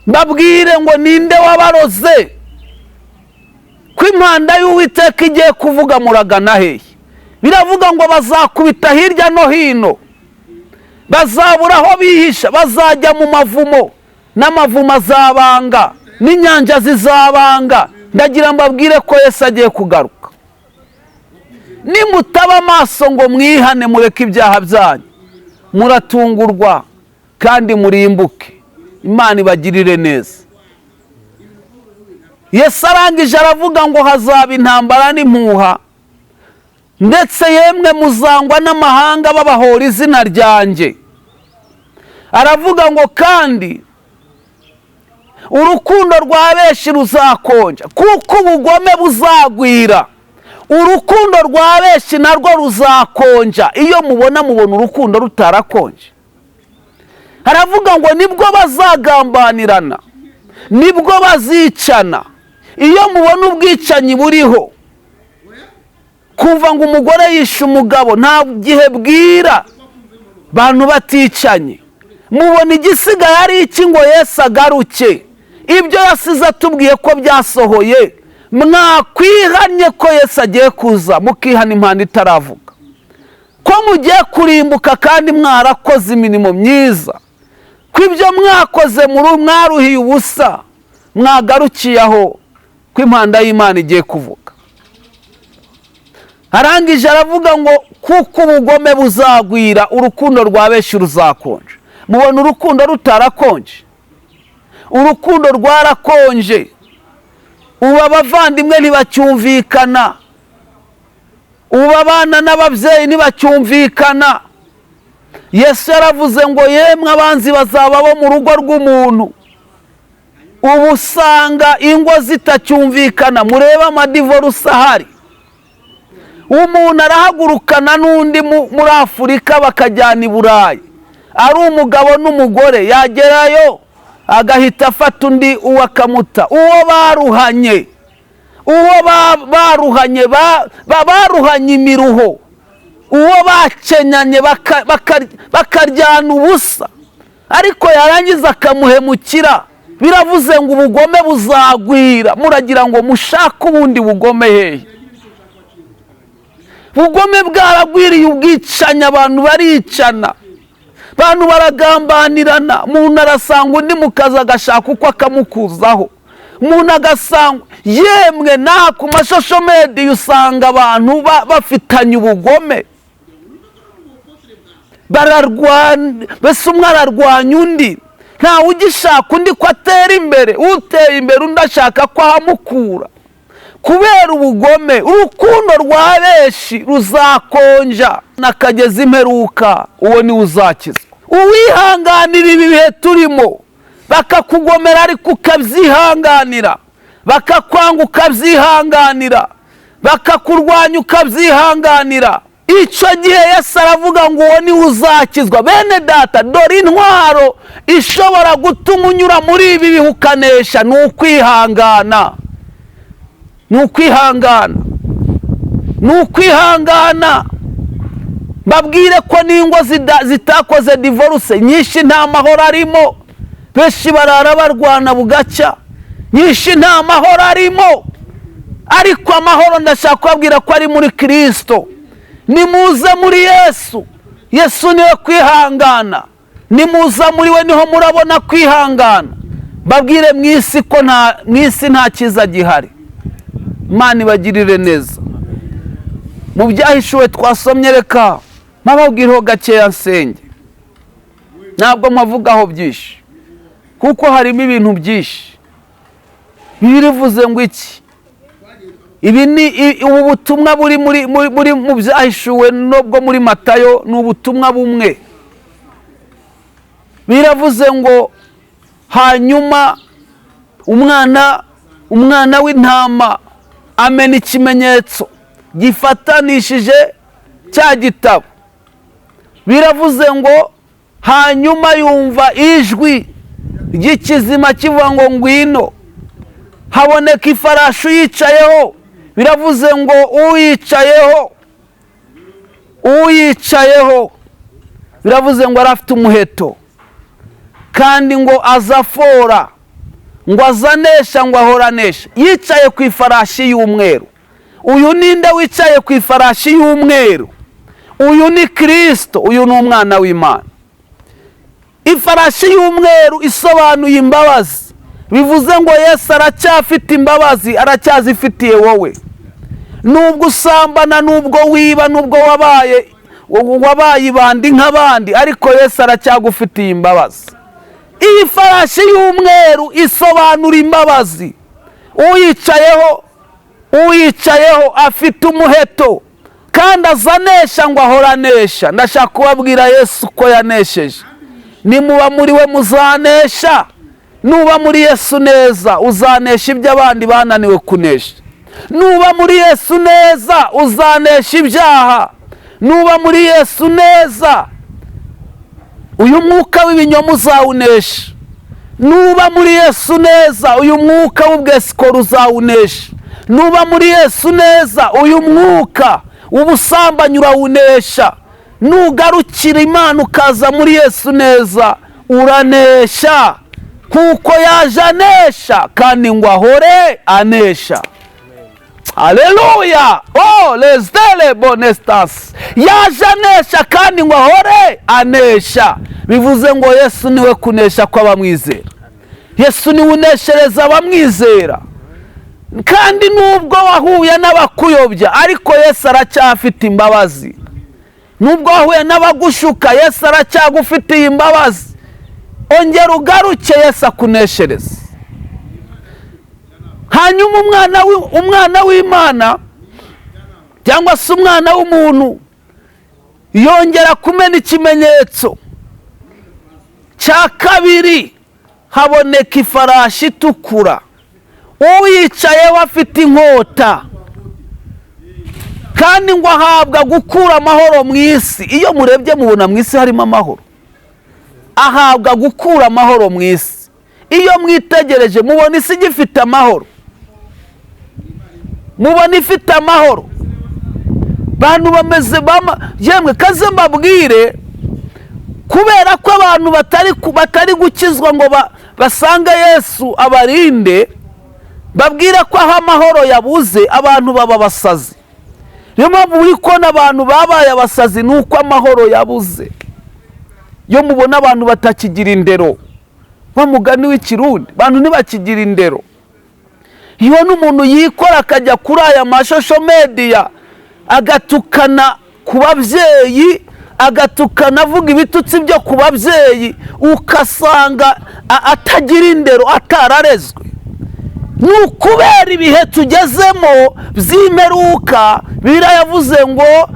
mbabwire ngo ninde wabaroze? Ko impanda y'Uwiteka igiye kuvuga muragana hehe? Biravuga ngo bazakubita hirya no hino, bazabura aho bihisha, bazajya mu mavumo, n'amavumo azabanga, n'inyanja zizabanga. Ndagira mbabwire ko Yesu agiye kugaruka. Nimutaba amaso ngo mwihane mureke ibyaha byanyu, muratungurwa kandi murimbuke. Imana ibagirire neza. Yesu arangije aravuga ngo hazaba intambara n'impuha, ndetse yemwe muzangwa n'amahanga babahora izina ryanjye. Aravuga ngo kandi urukundo rwa benshi ruzakonja, kuko ubugome buzagwira. Urukundo rwa benshi narwo ruzakonja. Iyo mubona urukundo rutarakonje. Aravuga ngo nibwo bazagambanirana, nibwo bazicana. Iyo mubona ubwicanyi buriho, kuva ngo umugore yishe umugabo, nta gihe bwira bantu baticanye. Mubona igisigaye ari iki ngo Yesu agaruke? Ibyo yasize atubwiye ko byasohoye. Mwakwihanye ko Yesu agiye kuza, mukihana impanda itaravuga, ko mugiye kurimbuka kandi mwarakoze imirimo myiza, ko ibyo mwakoze mwaruhiye ubusa, mwagarukiye aho, ko impanda y'Imana igiye kuvuga. Arangije aravuga ngo kuko ubugome buzagwira, urukundo rwa benshi ruzakonja. Mubona urukundo rutarakonje? Urukundo rwarakonje. Ubu abavandimwe ntibacyumvikana, ubu abana n'ababyeyi ntibacyumvikana. Yesu yaravuze ngo yemwe abanzi bazaba bo mu rugo rw'umuntu. Ubu usanga ingo zitacyumvikana. Murebe amadivoruse ahari. Umuntu arahagurukana n'undi muri Afurika bakajyana i Burayi, ari umugabo n'umugore, yagerayo agahita afata undi uwo akamuta. Uwo baruhanye, uwo baruhanye, baruhanye imiruho, uwo bakenyanye bakaryana ubusa, ariko yarangiza akamuhemukira. Biravuze ngo ubugome buzagwira. Muragira ngo mushake ubundi bugome hehe? Bugome bwaragwiriye, ubwicanya, abantu baricana, abantu baragambanirana. Umuntu arasanga undi mu kazi agashaka uko akamukuzaho, umuntu agasanga yemwe na ku mashosho media usanga abantu bafitanye ubugome, bararwana, bese umwe ararwanya undi, ntawe ugishaka undi ko atera imbere, uteye imbere undi ashaka ko ahamukura. Kubera ubugome, urukundo rwa benshi ruzakonja. Nakageza imperuka, uwo niwe uzakizwa. Uwihanganira ibi bihe turimo, bakakugomera ariko ukabyihanganira, bakakwanga ukabyihanganira, bakakurwanya ukabyihanganira, icyo gihe Yesu aravuga ngo uwo niwe uzakizwa. Bene data, dore intwaro ishobora gutuma unyura muri ibi bihe ukanesha, ni ukwihangana, ni ukwihangana, ni ukwihangana. Babwire ko n'ingo zitakoze divorce nyinshi nta mahoro arimo. Benshi barara barwana bugacya, nyinshi nta mahoro arimo. Ariko amahoro ndashaka kubabwira ko ari muri Kirisito. Nimuze muri Yesu, Yesu niwe kwihangana. Nimuza muri we niho murabona kwihangana. Babwire mu isi ko nta mu isi nta cyiza gihari. Imana ibagirire neza. Mu byahishuwe twasomye, reka mpababwireho gakeya nsenge, ntabwo mpavugaho byinshi kuko harimo ibintu byinshi. Bibiliya ivuze ngo iki? Ibi ni ubu butumwa buri muri mu byahishuwe n'ubwo muri Matayo ni ubutumwa bumwe. Biravuze ngo hanyuma umwana w'intama amena ikimenyetso gifatanishije cya gitabo. Biravuze ngo hanyuma yumva ijwi ry'ikizima kivuga ngo ngwino. Haboneka ifarashi, uyicayeho, biravuze ngo uyicayeho biravuze ngo arafite umuheto, kandi ngo azafora, ngo azanesha, ngo ahoranesha. Yicaye ku ifarashi y'umweru. Uyu ninde wicaye ku ifarashi y'umweru? Uyu ni Kirisito, uyu ni umwana w'Imana. Ifarashi y'umweru isobanuye imbabazi, bivuze ngo Yesu aracyafite imbabazi, aracyazifitiye wowe. Nubwo usambana, nubwo wiba, nubwo wabaye ibandi nk'abandi, ariko Yesu aracyagufitiye imbabazi. Iyi farashi y'umweru isobanura imbabazi. Uyicayeho afite umuheto, kandi azanesha, ngo ahoranesha. Ndashaka kubabwira Yesu ko yanesheje. Nimuba muri we muzanesha. Nuba muri Yesu neza uzanesha ibyo abandi bananiwe kunesha. Nuba muri Yesu neza uzanesha ibyaha. Nuba muri Yesu neza uyu mwuka w'ibinyoma uzawunesha. Nuba muri Yesu neza uyu mwuka w'ubwesikoro uzawunesha. Nuba muri Yesu neza uyu mwuka w'ubusambanyi urawunesha. Nugarukira Imana ukaza muri Yesu neza uranesha, kuko yaje anesha kandi ngo ahore anesha. Haleluya! Oh, lesdele bonestas. Yaje anesha kandi ngo ahore anesha. Bivuze ngo Yesu niwe kunesha kw'abamwizera. Yesu niwe uneshereza abamwizera. Kandi nubwo wahuye n'abakuyobya, ariko Yesu aracyafite imbabazi. Nubwo wahuye n'abagushuka, Yesu aracyagufitiye imbabazi. Ongera ugaruke Yesu akuneshereze. Hanyuma umwana w'Imana cyangwa se umwana w'umuntu yongera kumena ikimenyetso cya kabiri, haboneka ifarashi itukura, uyicayeho afite inkota, kandi ngo ahabwa gukura amahoro mu isi. Iyo murebye mubona mu isi harimo amahoro. Ahabwa gukura amahoro mu isi. Iyo mwitegereje mubona isi igifite amahoro, mubona ifite amahoro. Bantu bameze yemwe kaze mbabwire, kubera ko abantu batari gukizwa ngo basange Yesu abarinde, babwire ko aho amahoro yabuze abantu baba basazi. Niyo mpamvu uri kubona abantu babaye abasazi, ni uko amahoro yabuze. Iyo mubona abantu batakigira indero, wa mugani w'ikirundi, abantu ntibakigira indero. Iyo n'umuntu yikora akajya kuri aya mashosho media agatukana ku babyeyi, agatukana avuga ibitutsi byo ku babyeyi, ukasanga atagira indero, atararezwe. Ni ukubera ibihe tugezemo by'imperuka. Bibiliya yavuze ngo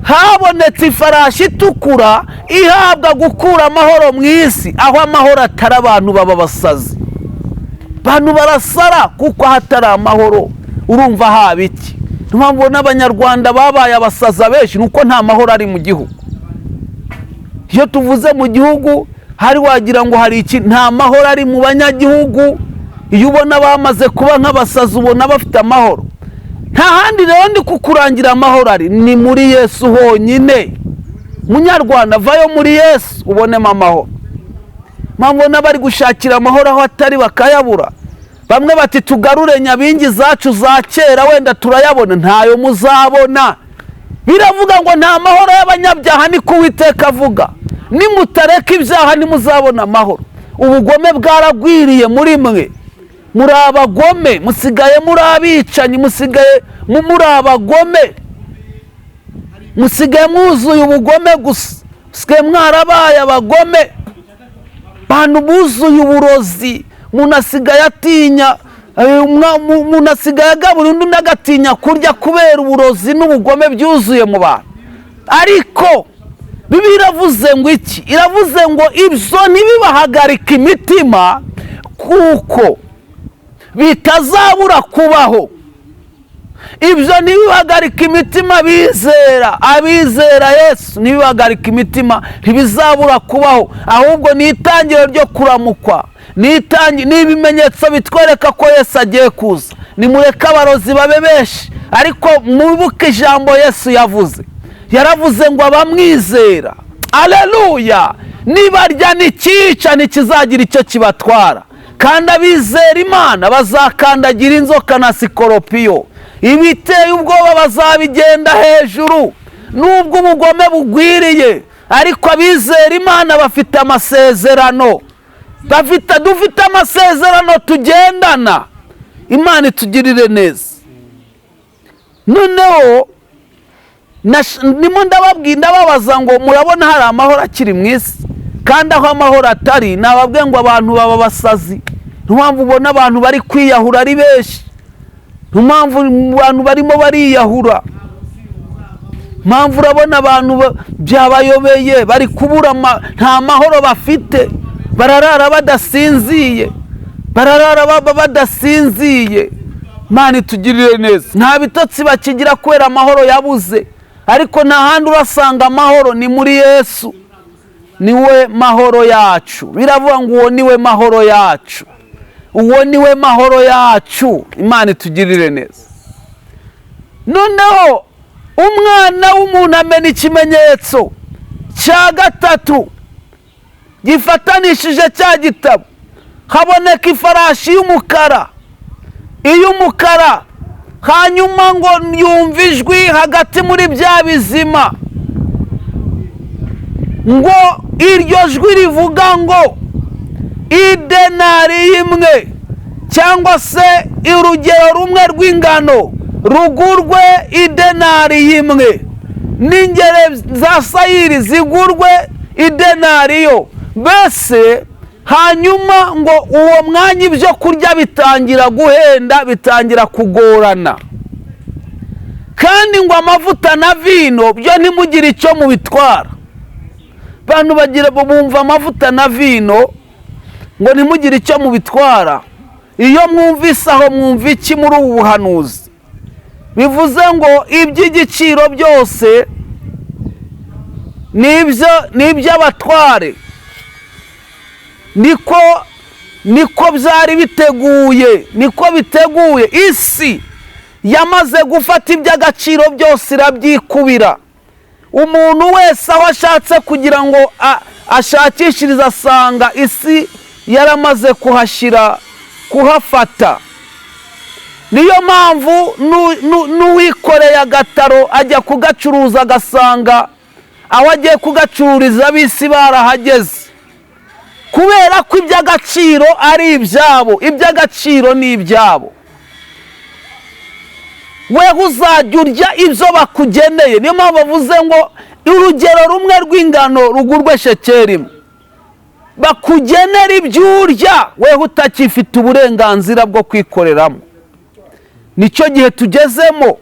habonetse ifarashi itukura ihabwa gukura amahoro mu isi. Aho amahoro atari, abantu baba abasazi, abantu barasara, kuko ahatari amahoro urumva haba iki? Niyo mpamvu ubona Abanyarwanda babaye abasaza benshi, ni uko nta mahoro ari mu gihugu. Iyo tuvuze mu gihugu hari wagira ngo hari iki, nta mahoro ari mu banyagihugu. Iyo ubona bamaze kuba nk'abasazi, ubona bafite amahoro? Nta handi rero ndi kukurangira amahoro ari, ni muri Yesu honyine. Munyarwanda, vayo muri Yesu ubonemo amahoro. Mpamvu n'abari gushakira amahoro aho atari bakayabura. Bamwe bati: "Tugarure nyabingi zacu za kera, wenda turayabona." Ntayo muzabona. Biravuga ngo nta mahoro y'abanyabyaha, niko Uwiteka avuga. Nimutareka ibyaha ntimuzabona amahoro. Ubugome bwaragwiriye muri mwe, muri abagome, musigaye muri abicanyi, musigaye muri abagome, musigaye mwuzuye ubugome gusa, musigaye mwarabaye abagome, abantu buzuye uburozi. Umuntu asigaye atinya, umuntu asigaye agabura undi agatinya kurya kubera uburozi n'ubugome byuzuye mu bantu. Ariko Bibiliya iravuze ngo iki? Iravuze ngo ibyo ntibibahagarike imitima, kuko bitazabura kubaho. Ibyo ntibibahagarike imitima, bizera, abizera Yesu, ntibibahagarike imitima, ntibizabura kubaho. Ahubwo ni itangiriro ryo kuramukwa, ni ibimenyetso bitwereka ko Yesu agiye kuza. Nimureke abarozi babe benshi, ariko mwibuke ijambo Yesu yavuze. Yaravuze ngo abamwizera, aleluya, nibarya n'ikica ntikizagira icyo kibatwara, kandi abizera Imana bazakandagira inzoka na sikoropiyo, ibiteye ubwoba bazabigenda hejuru. Nubwo ubugome bugwiriye, ariko abizera Imana bafite amasezerano, dufite amasezerano tugendana. Imana itugirire neza. Noneho ndimo ndababwira, ndababaza ngo murabona hari amahoro akiri mu isi? Kandi aho amahoro atari, nababwiye ngo abantu baba abasazi. Niyo mpamvu ubona abantu bari kwiyahura ari benshi, niyo mpamvu abantu barimo bariyahura. Mpamvu urabona abantu byabayobeye, bari kubura, nta mahoro bafite, bararara badasinziye, bararara baba badasinziye. Imana itugirire neza. Nta bitotsi bakigira kubera amahoro yabuze. Ariko nta handi urasanga amahoro, ni muri Yesu, niwe mahoro yacu. Biravuga ngo uwo niwe mahoro yacu, uwo niwe mahoro yacu. Imana itugirire neza. Noneho Umwana w'umuntu amena ikimenyetso cya gatatu gifatanishije cya gitabo, haboneka ifarashi y'umukara, iy'umukara. Hanyuma ngo yumve ijwi hagati muri bya bizima, ngo iryo jwi rivuga ngo idenari imwe, cyangwa se urugero rumwe rw'ingano rugurwe idenari imwe, n'ingere za sayiri zigurwe idenariyo. Mbese hanyuma ngo uwo mwanya ibyo kurya bitangira guhenda, bitangira kugorana. Kandi ngo amavuta na vino byo ntimugire icyo mubitwara. Abantu bagira bumva amavuta na vino ngo ntimugire icyo mubitwara. Iyo mwumvise aho, mwumva iki muri ubu buhanuzi? Bivuze ngo iby'igiciro byose ni iby'abatware, niko byari biteguye, niko biteguye. Isi yamaze gufata iby'agaciro byose irabyikubira. Umuntu wese aho ashatse kugira ngo ashakishirize, asanga isi yaramaze kuhashyira, kuhafata. Niyo mpamvu n'uwikoreye agataro ajya kugacuruza, agasanga aho agiye kugacururiza ab'isi barahageze, kubera ko iby'agaciro ari ibyabo, iby'agaciro ni ibyabo. Weho uzajya urya ibyo bakugeneye. Niyo mpamvu bavuze ngo urugero rumwe rw'ingano rugurwe shekeri imwe. Bakugenera ibyo urya, wewe utakifite uburenganzira bwo kwikoreramo. Nicyo gihe tugezemo.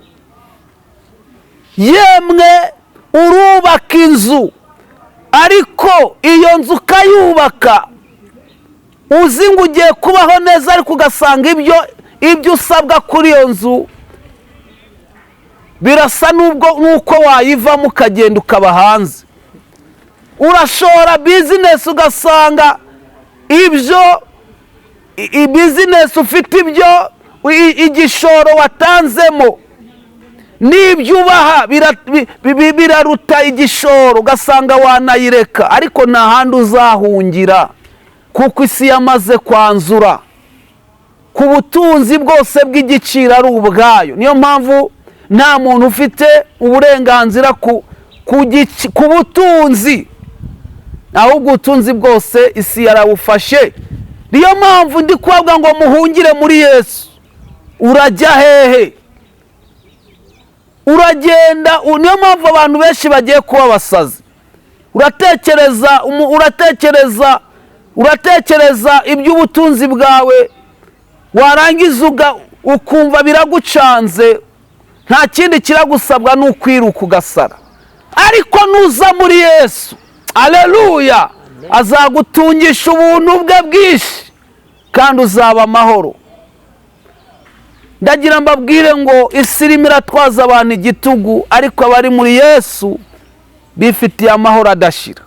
Yemwe, urubaka inzu, ariko iyo nzu ukayubaka uzi ngo ugiye kubaho neza, ariko ugasanga ibyo usabwa kuri iyo nzu birasa n'ubwo n'uko wayivamo ukagenda ukaba hanze. Urashora business, ugasanga ibyo business ufite, ibyo igishoro watanzemo n'ibyo ubaha biraruta igishoro, ugasanga wanayireka. Ariko nta handi uzahungira, kuko isi yamaze kwanzura ku butunzi bwose bw'igiciro ari ubwayo. Niyo mpamvu nta muntu ufite uburenganzira ku butunzi, ahubwo ubutunzi bwose isi yarabufashe. Niyo mpamvu ndi kubabwira ngo muhungire muri Yesu. Urajya hehe? Uragenda, niyo mpamvu abantu benshi bagiye kuba abasazi. Uratekereza iby'ubutunzi bwawe, warangiza ukumva biragucanze. Nta kindi kiragusabwa ni ukwiruka ugasara. Ariko nuza muri Yesu, aleluya, azagutungisha ubuntu bwe bwinshi kandi uzaba amahoro. Ndagira mbabwire ngo isi irimo iratwaza abantu igitugu, ariko abari muri Yesu bifitiye amahoro adashira.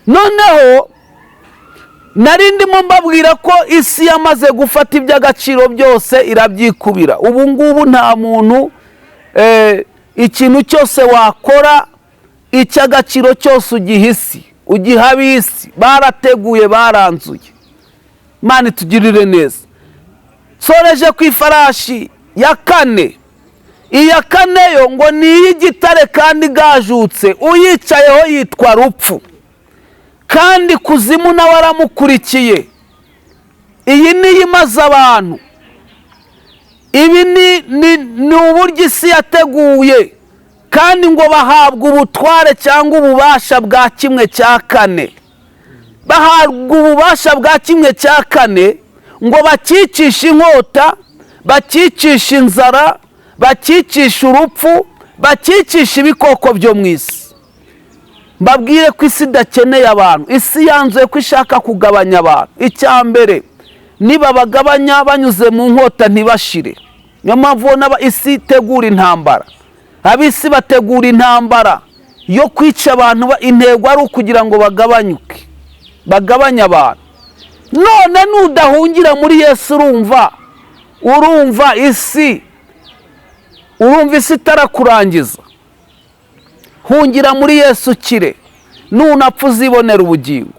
Noneho nari ndimo mbabwira ko isi yamaze gufata iby'agaciro byose, irabyikubira. Ubu ngubu nta muntu, ikintu cyose wakora icy'agaciro cyose ugiha isi, ugiha ab'isi. Barateguye, baranzuye. Imana itugirire neza. Nsoreje ku ifarashi ya kane. Iya kane yo ngo ni iy'igitare kandi igajutse, uyicayeho yitwa Rupfu, kandi Kuzimu nawe aramukurikiye. Iyi niyo imaze abantu. Ibi ni uburyo isi yateguye, kandi ngo bahabwa ubutware cyangwa ububasha bwa kimwe cya kane. Bahabwa ububasha bwa kimwe cya kane ngo bakicishe inkota, bakicishe inzara, bakicishe urupfu, bakicishe ibikoko byo mu isi. Mbabwire ko isi idakeneye abantu. Isi yanzuye ko ishaka kugabanya abantu. Icya mbere, nibabagabanya banyuze mu nkota ntibashire. Niyo mpamvu ubona isi itegura intambara. Ab'isi bategura intambara yo kwica abantu, intego ari ukugira ngo bagabanyuke, bagabanye abantu. None nudahungira muri Yesu, urumva isi itarakurangiza. Hungira muri Yesu ukire, nunapfa uzibonera ubugingo,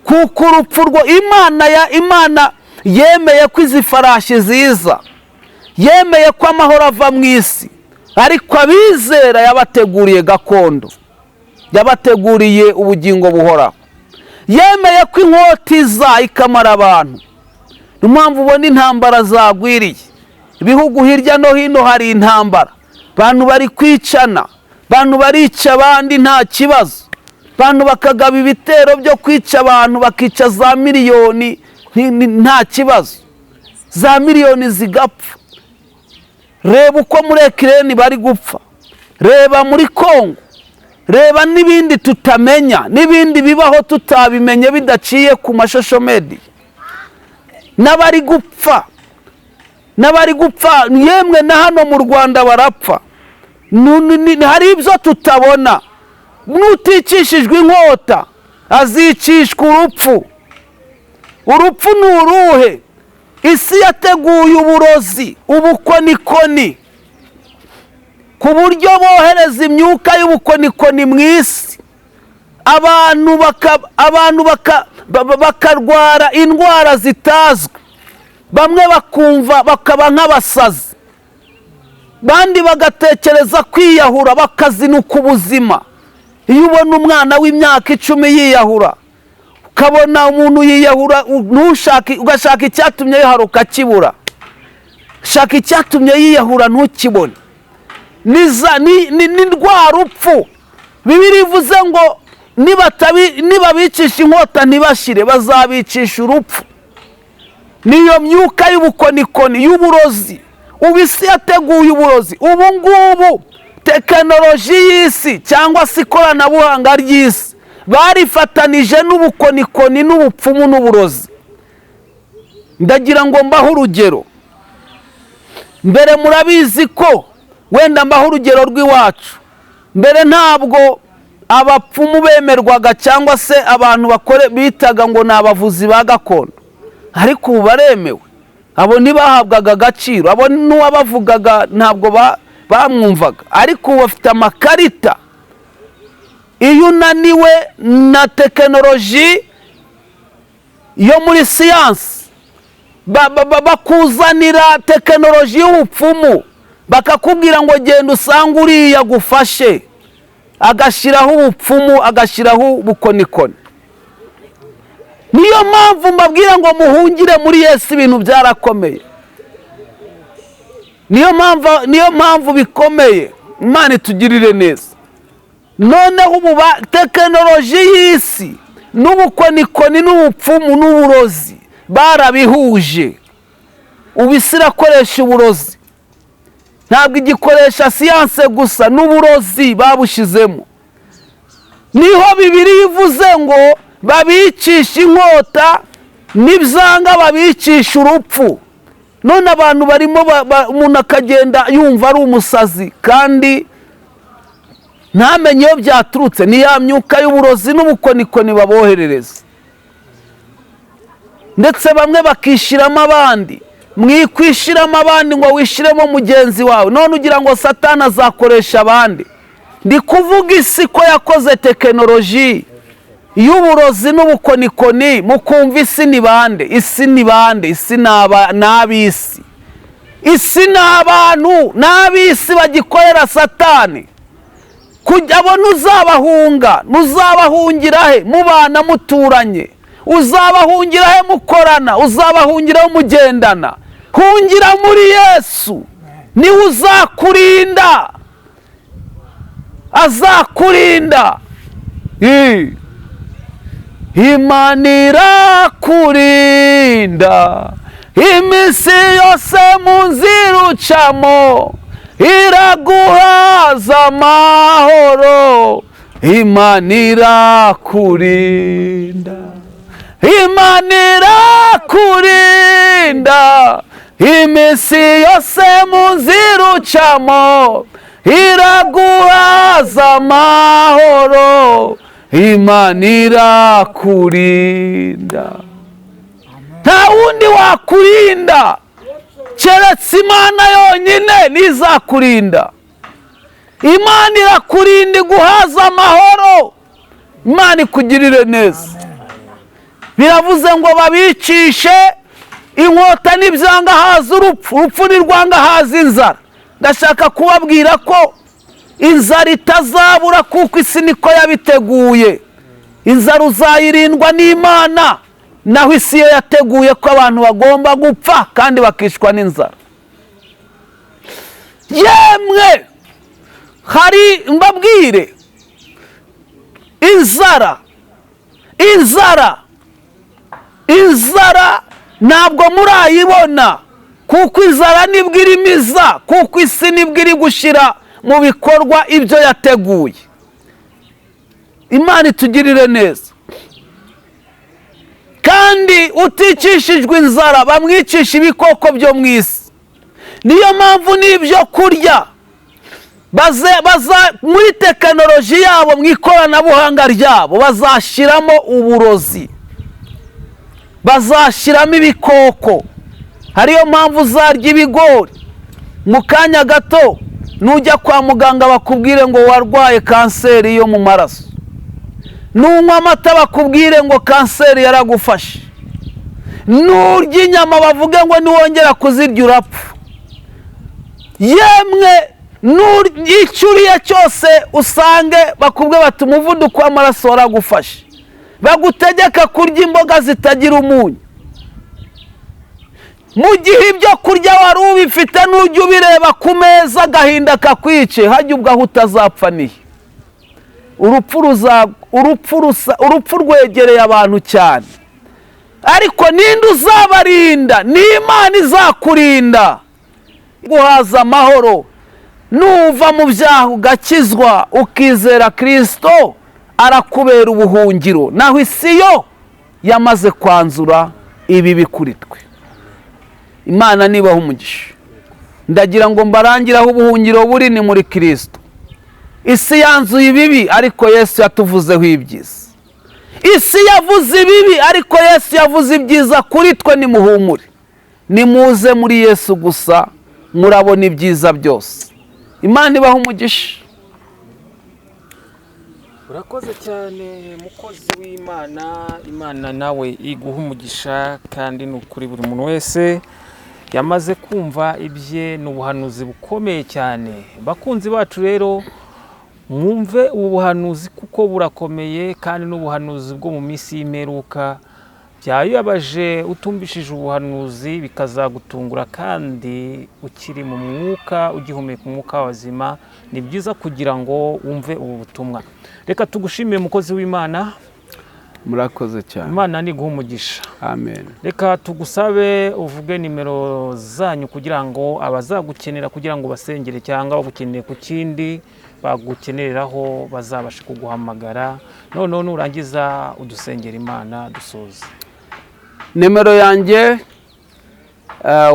kuko urupfu rwo Imana ya Imana yemeye ko izi farashi ziza, yemeye ko amahoro ava mu isi, ariko abizera yabateguriye gakondo, yabateguriye ubugingo buhoraho. Yemeye ko inkota iza ikamara abantu. Niyo mpamvu ubona intambara zagwiriye ibihugu hirya no hino. Hari intambara, abantu bari kwicana, abantu barica abandi nta kibazo, abantu bakagaba ibitero byo kwica abantu, bakica za miliyoni nta kibazo, za miliyoni zigapfa. Reba uko muri Ukraine bari gupfa, reba muri Kongo, reba n'ibindi tutamenya, n'ibindi bibaho tutabimenye bidaciye ku ma social media, n'abari gupfa, n'abari gupfa. Yemwe, na hano mu Rwanda barapfa. Hari ibyo tutabona. N'uticishijwe inkota azicishwa urupfu. Urupfu ni uruhe? Isi yateguye uburozi, ubukonikoni, ku buryo bohereza imyuka y'ubukonikoni mu isi, abantu bakarwara indwara zitazwi, bamwe bakumva bakaba nk'abasazi, bandi bagatekereza kwiyahura, bakazinuka ubuzima. Iyo ubona umwana w'imyaka 10 yiyahura, ukabona umuntu yiyahura, ntushake, ugashaka icyatumye yiyahura ukakibura, shaka icyatumye yiyahura ntukibone. Ni rwa rupfu Bibiliya ivuze ngo Nibabicisha inkota ntibashire, bazabicisha urupfu. Niyo myuka y'ubukonikoni, y'uburozi. Ubu isi yateguye uburozi. Ubu ngubu tekinoloji y'isi cyangwa se ikoranabuhanga ry'isi barifatanije n'ubukonikoni n'ubupfumu n'uburozi. Ndagira ngo mbahe urugero. Mbere murabizi ko wenda mbaho urugero rw'iwacu. Mbere ntabwo abapfumu bemerwaga cyangwa se abantu bakore bitaga ngo ni abavuzi ba gakondo, ariko ubu baremewe. Abo ntibahabwaga agaciro, abo n'uwabavugaga ntabwo bamwumvaga, ariko ubu bafite amakarita. Iyo unaniwe na tekinoloji yo muri siyansi, bakuzanira tekinoloji y'ubupfumu, bakakubwira ngo genda usange uriya agufashe, agashyiraho ubupfumu, agashyiraho ubukonikoni. Niyo mpamvu mbabwira ngo muhungire muri Yesu, ibintu byarakomeye. Niyo mpamvu bikomeye. Imana itugirire neza. Noneho ubu tekinoloji y'isi n'ubukonikoni n'ubupfumu n'uburozi barabihuje. Ubu isi irakoresha uburozi, ntabwo igikoresha siyanse gusa, n'uburozi babushyizemo. Niho Bibiliya ivuze ngo babicisha inkota, nibyanga babicisha urupfu. None abantu barimo umuntu akagenda yumva ari umusazi kandi ntamenye iyo byaturutse. Ni ya myuka y'uburozi n'ubukonikoni baboherereza, ndetse bamwe bakishyiramo abandi. Mwikwishyiramo abandi ngo wishyiremo mugenzi wawe. None ugira ngo Satani azakoresha abandi? Ndi kuvuga isi ko yakoze tekinoloji y'uburozi n'ubukonikoni. Mukumva isi ni bande? Isi ni bande? Isi ni ab'isi. Isi ni abantu, ni ab'isi bagikorera Satani. Kujya abo ntuzabahunga, ntuzabahungira he mubana muturanye? Uzabahungira he mukorana? Uzabahungiraho mugendana? Hungira muri Yesu, niwe uzakurinda, azakurinda. Imana irakurinda iminsi yose mu nzira ucamo, iraguhaza amahoro. Imana irakurinda, Imana irakurinda iminsi yose mu nzira ucamo, iraguhaza amahoro. Imana irakurinda. Nta wundi wakurinda keretse Imana yonyine ntizakurinda. Imana irakurinda, iguhaza amahoro. Imana ikugirire neza. Biravuze ngo babicishe inkota, nibyanga haza urupfu, urupfu nirwanga haza inzara. Ndashaka kubabwira ko inzara itazabura, kuko isi niko yabiteguye. Inzara uzayirindwa n'Imana, naho isi yo yateguye ko abantu bagomba gupfa kandi bakicwa n'inzara. Yemwe, hari mbabwire, inzara, inzara, inzara ntabwo murayibona, kuko inzara nibwo irimo iza, kuko isi nibwo iri gushyira mu bikorwa ibyo yateguye. Imana itugirire neza. Kandi uticishijwe inzara bamwicisha ibikoko byo mu isi. Niyo mpamvu n'ibyo kurya baza muri tekinoloji yabo, mu ikoranabuhanga ryabo, bazashyiramo uburozi, bazashyiramo ibikoko. Hariyo mpamvu uzarya ibigori, mu kanya gato nujya kwa muganga bakubwire ngo warwaye kanseri yo mu maraso. Nunywa amata bakubwire ngo kanseri yaragufashe. Nurya inyama bavuge ngo niwongera kuzirya urapfa. Yemwe, icyo uriye cyose usange bakubwe bati umuvuduko w'amaraso waragufashe. Bagutegeka kurya imboga zitagira umunyu, mu gihe ibyo kurya wari ubifite. Nujya ubireba ku meza agahinda kakwice. Hajya ubwo aho utazapfa nihe? Urupfu. Urupfu rwegereye abantu cyane, ariko ninde uzabarinda? Ni Imana izakurinda guhaza amahoro. Nuva mu byaha ugakizwa ukizera Kirisito, arakubera ubuhungiro. Naho isi yo yamaze kwanzura ibibi kuri twe. Imana nibaha umugisha. Ndagira ngo mbarangire aho ubuhungiro buri, ni muri Kirisito. Isi yanzuye ibibi, ariko Yesu yatuvuzeho ibyiza. Isi yavuze ibibi, ariko Yesu yavuze ibyiza kuri twe. Nimuhumure, nimuze muri Yesu gusa, murabona ibyiza byose. Imana ibaha umugisha. Urakoze cyane, mukozi w'Imana. Imana nawe iguha umugisha. Kandi ni ukuri, buri muntu wese yamaze kumva ibye, ni ubuhanuzi bukomeye cyane. Bakunzi bacu rero, mwumve ubu buhanuzi kuko burakomeye, kandi n'ubuhanuzi bwo mu minsi y'imperuka. Byaba bibabaje utumvishije ubuhanuzi bikazagutungura kandi ukiri mu mwuka, ugihumeka umwuka w'abazima. Ni byiza kugira ngo wumve ubu butumwa. Reka tugushimire, mukozi w'Imana. Murakoze cyane. Imana niguha umugisha. Amen. Reka tugusabe uvuge nimero zanyu kugira ngo abazagukenera, kugira ngo basengere cyangwa bagukeneye ku kindi bagukenereraho, bazabashe kuguhamagara. Noneho nurangiza udusengera Imana, dusoze. Nimero yanjye,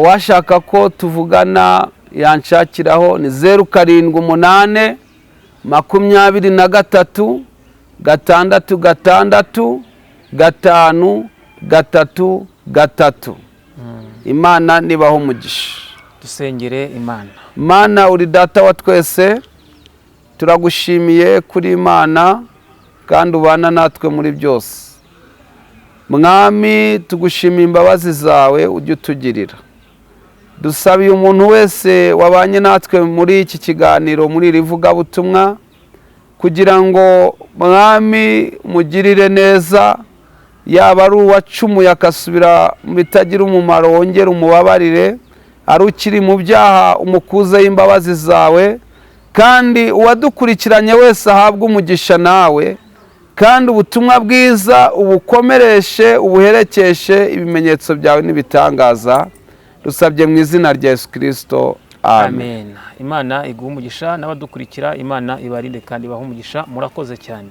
washaka ko tuvugana yanshakiraho, ni 0782366533. Imana nibaho umugisha. Dusengere Imana. Mana, uri Data wa twese, turagushimiye kuri Imana kandi ubana natwe muri byose. Mwami, tugushimiye imbabazi zawe ujya utugirira. Dusabiye umuntu wese wabanye natwe muri iki kiganiro, muri iri vugabutumwa, kugira ngo, Mwami, mugirire neza. Yaba ari uwacumuye akasubira mu bitagira umumaro, wongere umubabarire. Ari ukiri mu byaha, umukuzeho imbabazi zawe. Kandi uwadukurikiranye wese ahabwe umugisha nawe, kandi ubutumwa bwiza ubukomereshe, ubuherekeshe ibimenyetso byawe n'ibitangaza. Dusabye mu izina rya Yesu Kirisito, amen. Amen. Imana iguhe umugisha, n'abadukurikira Imana ibarinde kandi ibahe umugisha. Murakoze cyane.